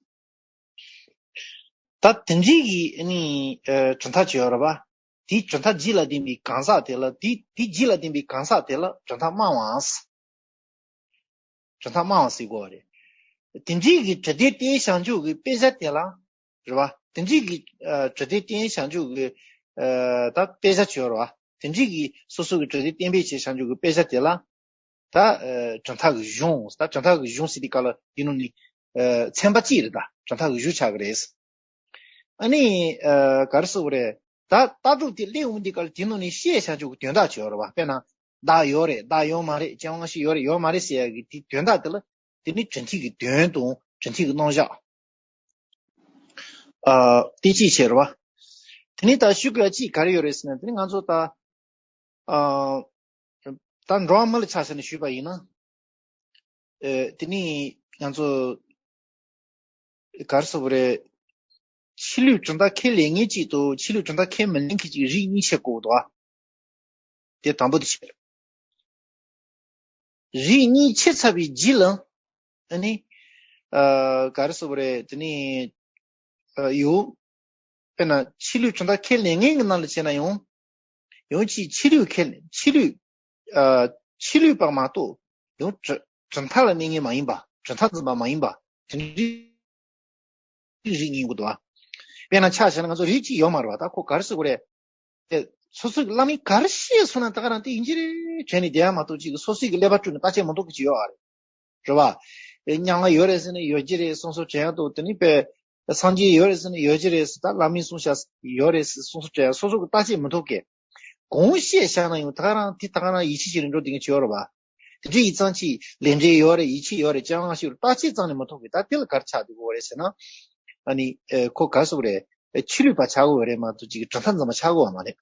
ད་དེ་འདྲའི་གི་ཨ་ནི་ཨ་གྲུབ་མཐའ་ཅིག་ཡོད་རེད་བ། དེའི་གྲུབ་མཐའ་རྗེས་ལ་ལྡན་པའི་གང་ཟག་དེ་ལ། དེ་དེའི་རྗེས་ལ་ལྡན་པའི་གང་ཟག་དེ་ལ་གྲུབ་མཐའ་སྨྲ་བའམ། གྲུབ་མཐའ་སྨྲ་བ་ཟེར་དགོས་པ་རེད། དེ་འདྲའི་གི་གྲུབ་དོན་བསྟན་བྱང་ཆུབ་ཀྱི་དཔེ་ཆ་དེ་ལ། རེད་བ། དེ་འདྲའི་གི་ཨ་གྲུབ་དོན་བསྟན་བྱང་ཆུབ་ཀྱི་ཨ་ད་དཔེ་ཆ་ཅིག་ཡོད་རེད་བ། དེ་འདྲའི་གི་སོ་སོ་གི་གྲུབ་དོན་བསྟན་པའི་ཆེད་བྱང་ཆུབ་ཀྱི་དཔེ་ཆ་དེ་ལ། ད་ཨ་གྲུབ་མཐའ་གི་གཞུང་། ད་གྲུབ་མཐའ་གི་གཞུང་ཟེར་དུས་སྐབས་ལ་དེ་ནང་ནས་ཨ་ཚན་པ་གཅིག་རེད། ད་གྲུབ་མཐའ་གི་གཞུང་ཆགས་ཀྱི་རེད། ཨ་ནི་ཨ་ག་རེ་ཟེར་དགོས་རེད། ད་ལྟ་གྲུབ་དེ་སླེབས་ཡོང་དུས་སྐབས་ལ་དེ་ནང་ནས་བཤད་བྱ་ཆོག་གི་དོན་དག་ཅིག་ཡོད་རེད་བ། དཔེར་ན་བདག་ཡོད་རེད། བདག་ཡོད་མ་རེད། སྐྱེ་བ་སྔ་ཕྱི་ཡོད་རེད། ཡོད་མ་རེད་ཟེར་ཡ་གི་དེ་དོན་དག་དེ་ལ། དེ་ནི་གྲུབ་མཐའི་གི་དོན་དང་གྲུབ་མཐའི་གི་རྣམ་གཞག་ཨ་དེ་གཅིག་བྱས་རེད་བ། དེ་ནི་ད་ཞུ་དགོས་ཡ་གཅིག་ག་རེ་ཡོད་རེད་ཟེར་ན། དེ་ནི་ང་ཚོ་ད་ཨ་ད་འགྲོ་བ་མི་ལ་ཆ་བཞག་ནས་ཞུས་པ་ཡིན་ན། ཨེ། དེ་ནི་ང་ཚོ་ག་རེ་ཟེར་དགོས་རེད། ཕྱི་ལུས་གྲུབ་མཐའ་ཁས་ལེན་མཁན་གཅིག་དང་ཕྱི་ལུས་གྲུབ་མཐའ་ཁས་མི་ལེན་མཁན་གཅིག་རིགས་གཉིས་ཕྱེ་དགོས་འདུག་ཨ། དེ་དང་པོ་དེ་བྱས། རིགས་གཉིས་ཕྱེ་ཚར་བའི་རྗེས་ལ། ཨ་ནི་ཨ་ག་རེ་ཟེར་དགོས་རེད། དེ་ནི་ཨ་ཡོད། དཔེར་ན་ཕྱི་ལུས་གྲུབ་མཐའ་ཁས་ལེན་མཁན་གྱི་ནང་ལ་བྱས་ན་ཡང་། ཡང་ཅིག་ཕྱི་ལུས་ཁས་ཕྱི་ལུས་ཨ་ཕྱི་ལུས་པ་མ་གཏོགས་ཡང་གྲུབ་གྲུབ་མཐའ་ལ་གནས་མཁན་མ་ཡིན་པ། གྲུབ་མཐའ་འཛིན་པ་མ་ཡིན་པ། དེ་འདྲའི་རིགས་ཡིན་དགོས་འདུག་བ། དཔེར་ན་ཆ་བཞག་ན་ང་ཚོ་རིགས་གཅིག་ཡོད་མ་རེད་བ། ད་ཁོ་ག་རེ་ཟེར་དགོས་རེད། དེ་སོ་སོའི་བླ་མས་ག་རེ་བཤད་སོང་ན་ད་ག་རང་དེ་ཡིན་གྱི་རེད་དྲན་ནས་བསྡད་ཡ་མ་གཏོགས་ཅིག་སོ་སོའི་གི་ཀླད་པ་བཀྲུས་ནས་བརྟག་དཔྱད་མ་གཏོང་གི་ཅིག་ཡོད་ཨ་རེད། རེད་བ། ཨེ་མྱ་ངན་ཡོད་རེད་ཟེར་ན་ཡོད་ཀྱི་རེད་གསུང་སོགས་བྱེད་ཡ་འདུག་དེ་ནི་དཔེ་སངས་རྒྱས་ཡོད་རེད་ཟེར་ན་ཡོད་ཀྱི་རེད་ཟེར། ད་བླ་མས་གསུངས་བཞག་ཡོད་རེད་ཟེར་གསུང་སོགས་བྱེད་ཡ་སོ་སོ་གི་བརྟག་དཔྱད་མི་ཐུབ་གི། གང་བཤད་བཞག་ན་ཡང་ད་ག་རང་དེ་ད་ག་རང་ཡིད་ཆེས་བྱས་ནས་འགྲོ་བསྡད་མཁན་ཅིག་ཡོད་རེད་བ། དེ་འདྲའི་ཡིན་ཙང་ཅིག་ལས་འབྲས་ཡོད་རེད་ཡིད་ཆེས་ཡོད་རེད་སྤྱན་དབང་ཞིག་ཡོད་རེད་བརྟག་དཔྱད་རྩ་ནས་མི་ཐུབ་གི། ད་དེ་ལ་ག་རེ་ཆགས་བསྡད་ཀྱི་ཡོད་རེད་ཟེར་ན། ཨ་ནི་ཨེ་ཁོ་ག་རེ་ཟེར་དགོས་རེད། ཨེ་ཆོས་ལུགས་པ་ཆགས་ཀྱི་ཡོད་རེད་མ་གཏོགས་ཅིག་གྲུབ་མཐའ་འཛིན་པ་ཆགས་ཀྱི་ཡོད་མ་རེད།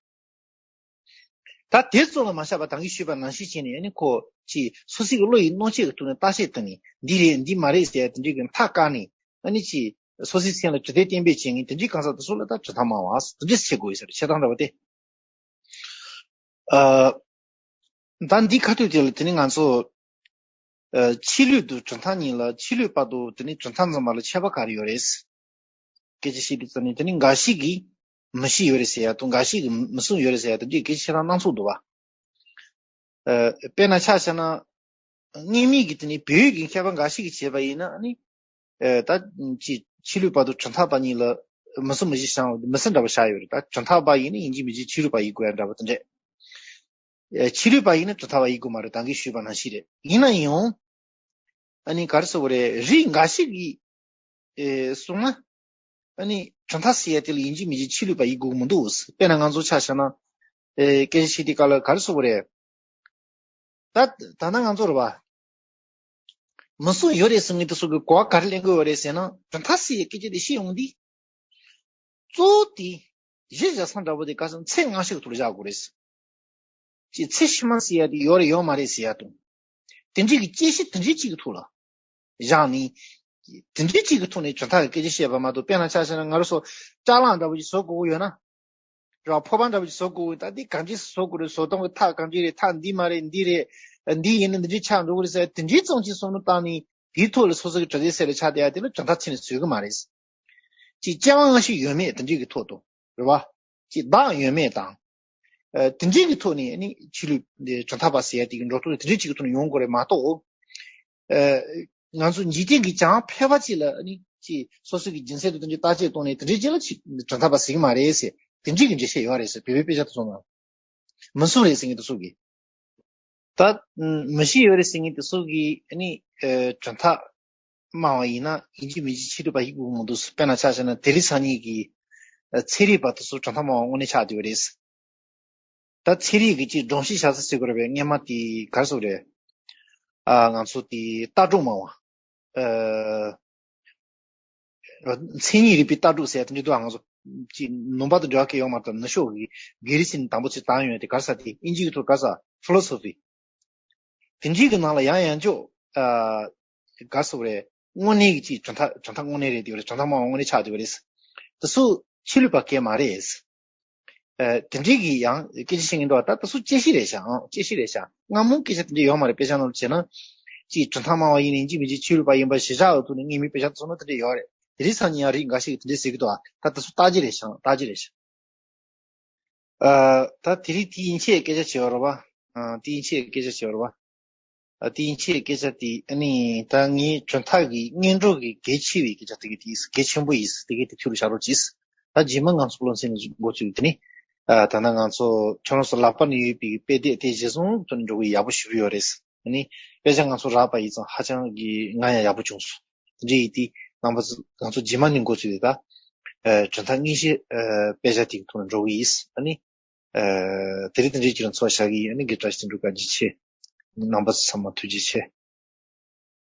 ད་དེ་ཙམ་ལ་མ་ཆགས་པ་ད་གིན་ཞུས་པ་ནང་བཞིན་བྱས་ནས་ཨ་ནི་ཁོ་ཅིག་སོ་སོའི་བློ་ཡི་རྣམ་དཔྱོད་ཀྱི་ཐོག་ནས་བརྟག་དཔྱད་བཏང་ནས་འདི་རེད་འདི་མ་རེད་ཟེར་ཡ་དེ་འདྲའི་གི་མཐའ་བཀག་ནས་ཨ་ནི་ཅིག་སོ་སོའི་སེམས་ལ་དྲི་དེ་གཏན་འབེབས་བྱེད་མཁན་དེ་འདྲའི་གང་ཟག་དེ་ཚོ་ལ་ད་གྲུབ་མཐའ་སྨྲ་བ་དེ་འདྲ་བྱེད་དགོས་ཡོད་ས་རེད། བྱེད་སྟངས་འདྲ་བ་དེ། ཨ། ད་འདི་ཁ་ཐུག་དེ་ལ་དེ་ནི་ང་ཚོ་ཨ། ཆོས་ལུགས་དང་གྲུབ་མཐའ་གཉིས་ལ་ཆོས་ལུགས་པ་དང་དེ་ནི་གྲུབ་མཐའ་འཛིན་པ་ལ་ཁྱད་པར་ག་རེ་ཡོད་རེད། སྐད་ཆ་བཤད་དུས་ཙམ་ནས་དེ་ནི་འགའ་ཞིག་གིས་མི་ཤེས་ཡོད་རེད་ཟེར་ཡ་དང་འགའ་ཞིག་གིས་མི་གསུང་ཡོད་རེད་ཟེར་ཡ་དེ་འདྲའི་སྐད་ཆ་ཁྱེད་རང་སྣང་ཚུལ་འདུག་བ། ཨ། དཔེར་ན་ཆ་བཞག་ན། སྔོན་མའི་གི་དེ་ནི་བོད་ཀྱི་མཁས་པ་འགའ་ཞིག་གིས་བྱས་པ་ཡིན་ན་ནི། ཨ། ད་ཅི་ཆོས་ལུགས་པ་དང་གྲུབ་མཐའ་པ་གཉིས་ལ་མི་སྲིད་མི་ཤེས་བྱང་མི་སྲིད་འདྲ་པོ་བཞག་ཡོད་རེད། ད་གྲུབ་མཐའ་པ་ཡིན་ན་ཡིན་གཅིག་མིན་གཅིག་ཆོས་ལུགས་པ་ཡིན་དགོས་ཡ་འདྲ་པོ་དེ་འདྲས། ཨ། ཆོས་ལུགས་པ་ཡིན་ན་གྲུབ་མཐའ་པ་ཡིན་དགོས་མ་རེད། ད་གིན་ཞུས་པ་ནང་བཞིན་རེད། ཡིན་ན་ཡང་། ཨ་ནི་ག་རེ་ཟེར་དགོས་རེད། རིགས་འགའ་ཞིག་གིས་ཨེ་གསུངས་ན། ཨ་ནི་གྲུབ་མཐའ་ཟེར་ཡ་དེ་ལ་ཡིན་གཅིག་མིན་གཅིག་ཆོས་ལུགས་པ་ཡིན་དགོས་ཀྱི་མི་འདུག་དཔེར་ན་ང་ཚོ་ཆ་བཞག་ན། ཨེ་སྐད་ཆ་བཤད་དུས་སྐབས་ལ་ག་རེ་ཟེར་དགོས་རེད། ད་ད་ལྟ་ང་ཚོ་རེད་བ། མི་གསུང་ཡོད་རེད་ཟེར་མཁན་དེ་ཚོ་གིས་གོ་བ་ག་རེ་ལེན་གྱི་ཡོད་རེད་ཟེར་ན། གྲུབ་མཐའ་ཟེར་ཡའི་སྐད་ཆ་དེ་བཤད་ཡོང་དུས། གཙོ་བོ་དེ་གཞི་བཞག་ས་འདྲ་པོ་དེ་ག་ས་ཚད་ངེས་ཤིག་གི་ཐོག་ལ་བཞག་དགོས་རེད། ཅེས་ཚད་ཕྱི་མ་ཟེར་ཡ་དེ་ཡོད་རེད་ཡོད་མ་རེད་ཟེར་ཡ་དང་། དེ་འདྲའི་གི་དཔྱད་གཞི་དེ་འདྲའི་གཅིག་གི་ཐོག་ལ་བཞག་ནས། དེ་འདྲའི་གཅིག་གི་ཐོག་ནས་གྲུབ་མཐའ་གི་སྐད་ཆ་བཤད་པ་མ་གཏོགས། དཔེར་ན་ཆ་བཞག་ན་ང་རང་ཚོ་ཅ་ལག་འདྲ་པོ་ཅིག་བཟོ་དགོས་ཀྱི་ཡོད་ན། རེད་བ། ཕོར་པ་འདྲ་པོ་ཅིག་བཟོ་དགོས་ཀྱི་ཡོད། ད་འདི་གང་ཅི་བཟོ་དགོས་རེད། བཟོ་སྟངས་ཀྱི་ཐག་གང་ཅི་རེད། ཐག་འདི་མ་རེད། འདི་རེད། འདི་ཡིན་ན་འདི་འདྲའི་ཆགས་འགྲོ་གི་རེད་ཟེར། དེ་འདྲའི་ཙམ་ཅིག་བསམ་བློ་བཏང་ནས་དེའི་ཐོག་ལ་སོ་སོ་གི་གྲུབ་འབྲས་གསལ་རེ་ཆགས་བསྡད་ཡ་དེ་ལ་གྲུབ་མཐའ་ཚིག་ནས་བཟོ་གི་མ་རེད། ཅིག་སྐྱེ་བ་སྔ་ཕྱི་ཡོད་མེད་དེ་འདྲའི་གི་ཐོག་ཏུ་རེད་བ། ཅིག་བདག་ཡོད་མེད་དང་། ཨ། དེ་འདྲའི་གི་ཐོག་ནས་ནི་ཆོས་ལུགས་འདི་གྲུབ་མཐའ་པ་ཟེར་ཡ་དེ་གི་འགྲོ་སྟངས་དེ་འདྲའི་གཅིག་གི་ཐོག་ནས་ཡོང་དགོས་རེད་མ་གཏོགས། ཨ། ང་ཚོ་འཇིག་རྟེན་གྱི་གྱང་ཕལ་པ་ཅིག་ལ་ནི་ཅིག་སོ་སོ་གི་སྦྱིན་སྲེག་དང་དེ་འདྲའི་བརྟག་དཔྱད་གཏོང་ནས་དེ་འདྲའི་ཅིག་ལ་ཅིག་གྲུབ་མཐའ་པ་ཟེར་གི་མ་རེད་ཟེར། དེ་འདྲའི་གི་འགྲེལ་བཤད་ཡོད་རེད་ཟེར། བོད་པའི་དཔེ་ཆ་དེ་ཚོ་ནང་མི་གསུང་རེད་ཟེར་མཁན་དེ་ཚོ་གིས། ད་མི་ཤེས་ཡོད་རེད་ཟེར་མཁན་དེ་ཚོ་གིས་ནི་ཨ། གྲུབ་མཐའ་སྨྲ་བ་ཡིན་ན་ཡིན་གཅིག་མིན་གཅིག་ཆོས་ལུགས་པ་ཡིན་དགོས་མི་འདུག་དཔེར་ན་ཆ་བཞག་ན་དེ་རིང་སང་ཉིན་གྱི་ཨ། ཚན་རིག་པ་དེ་ཚོ་གྲུབ་མཐའ་སྨྲ་བ་དངོས་གནས་ཆགས་བསྡད་ཡོད་རེད། ད་ཚན་རིག་གི་ཅིག་སྒྲོམ་གཞི་བཞག་ས་ཟེར་དགོས་རེད་པས། སྔོན་མ་དེ་ག་རེ་ཟེར་དགོས་རེད། ཨ། ང་ཚོ་དེ་ལྟ་གྲུབ་སྨྲ་བ། ཨ། མཚན་ཉིད་རིག་པའི་ལྟ་གྲུབ་ཟེར་ཡ་དེ་འདྲ་འདུག་ཨ། ང་ཚོ་ཅིག་ནང་པ་དང་འབྲེལ་བ་གང་ཡང་ཡོད་མ་རེད། ད་ནུབ་ཕྱོགས་ཀྱི་གྷི་རི་སི་ནས་དང་པོ་ཅིག་བཏང་ཡོད་དེ། ག་རེ་ཟེར་དེ་ཨིན་ཇི་གི་ཐོག་ག་རེ་ཟེར། ཕི་ལོ་སོ་ཕི། དེ་འདྲའི་གི་ནང་ལ་ཡང་ཡང་ཅིག་ཨ། ག་རེ་ཟེར་དགོས་རེད། དངོས་གནས་ཀྱི་ཅིག་གྲུབ་མཐའ་གྲུབ་མཐའ་དངོས་གནས་རེད་དེ་རེད། གྲུབ་མཐའ་སྨྲ་བ་དངོས་གནས་ཆགས་བསྡད་ཡོད་རེད། དེ་ཚོ་ཆོས་ལུགས་པ་གང་ཡང་མ་རེད། ཨ། དེ་འདྲའི་གི་ཡང་སྐད་ཆ་བཤད་མཁན་འདུག་ད་ལྟ་སུ་དཔྱད་གཞི་རེད་ཤག་ཨང་། དཔྱད་གཞི་རེད་ཤག་སྔ་མོ་སྐད་ཆ་དེ་འདྲ་ཡོད་མ་རེད། དཔེ་ཆ་ནང་ལ་བྱས་ན། ཅིག་གྲུབ་མཐའ་སྨྲ་བ་ཡིན་ནའི་ཡིན་གཅིག་མིན་གཅིག་ཆོས་ལུགས་པ་ཡིན་པ་གཞི་བཞག་འོག་ཏུ་ནས་སྔོན་མའི་དཔེ་ཆ་དེ་ཚོ་ནང་དེ་འདྲ་ཡོད་རེད། དེ་རིང་སང་ཉིན་ཡང་རིགས་འགའ་ཞིག་གིས་དེ་འདྲ་ཟེར་གི་འདུག་ད་ལྟ་སུ་བརྟག་གཞི་རེད་ཤག་བརྟག་གཞི་རེད་ཤག་ཨ། ད་དེ་རིང་དེ་ཡན་ཆད་སྐད་ཆ་བྱེད་པ་རེད་པ། ཨ། དེ་ཡན་ཆད་སྐད་ཆ་བྱེད་པ་རེད་པ། ཨ། དེ་ཡན་ཆད་སྐད་ཆ་དེ་ཨ་ནི་ད་ངའི་གྲུབ་མཐའ་གི་སྔོན་འགྲོ་གི་གལ་ཆེ་བའི་སྐད་ཆ་དེ་གི་དེ་གལ་ཆེན་པོ་ཡིན། དེ་གི་དེ་ཁྱོད་ལ་བཞག་རོགས་གྱིས། ད་རྗེས་མ་ང་ཚོ་སློབ་ཚན་ནས་འགོ་བཙུགས་དེ་ནི། ཨ། ད་ལྟ་ང་ཚོ་ཁྱོད་རང་ཚོ་ལག་པ་ནས་ཡོད་པའི་དཔེ་དེབ་དེ་གཞིར་བཟུང་དུ་འགྲོ་གི་ཡག་པོ་ཞེ་པོ་ཡོད་རེད། ཨ་ནི་དཔེ་ཆ་ང་ཚོ་རག་པ་ཡིན་ཙང་ཧ་ཅང་གི་ང་ཡང་ཡག་པོ་བྱུང་སོང་། དེ་འདྲ་ཡིན་དུས་རྣམ་པ་ཚོ་ང་ཚོ་རྗེས་མ་ནས་འགོ་བཙུགས་ཏེ་ད། ཨ། གྲུབ་མཐའ་དངོས་གཞི། ཨ། དཔེ་ཆ་དེ་གི་ཐོག་ནས་འགྲོ་གི་ཡིན། ཨ་ནི། ཨ། དེ་རིང་དེ་འདྲའི་ཅིག་ལ་འཚོ་བ་བཞག་གི་ཡིན། ཨ་ནི་དགེ་བཀྲ་ཤིས་བདེ་འགྲོ། བཀའ་དྲིན་ཆེ། རྣམ་པ་ཚོ་ཚང་མ་ཐུགས་རྗེ་ཆེ།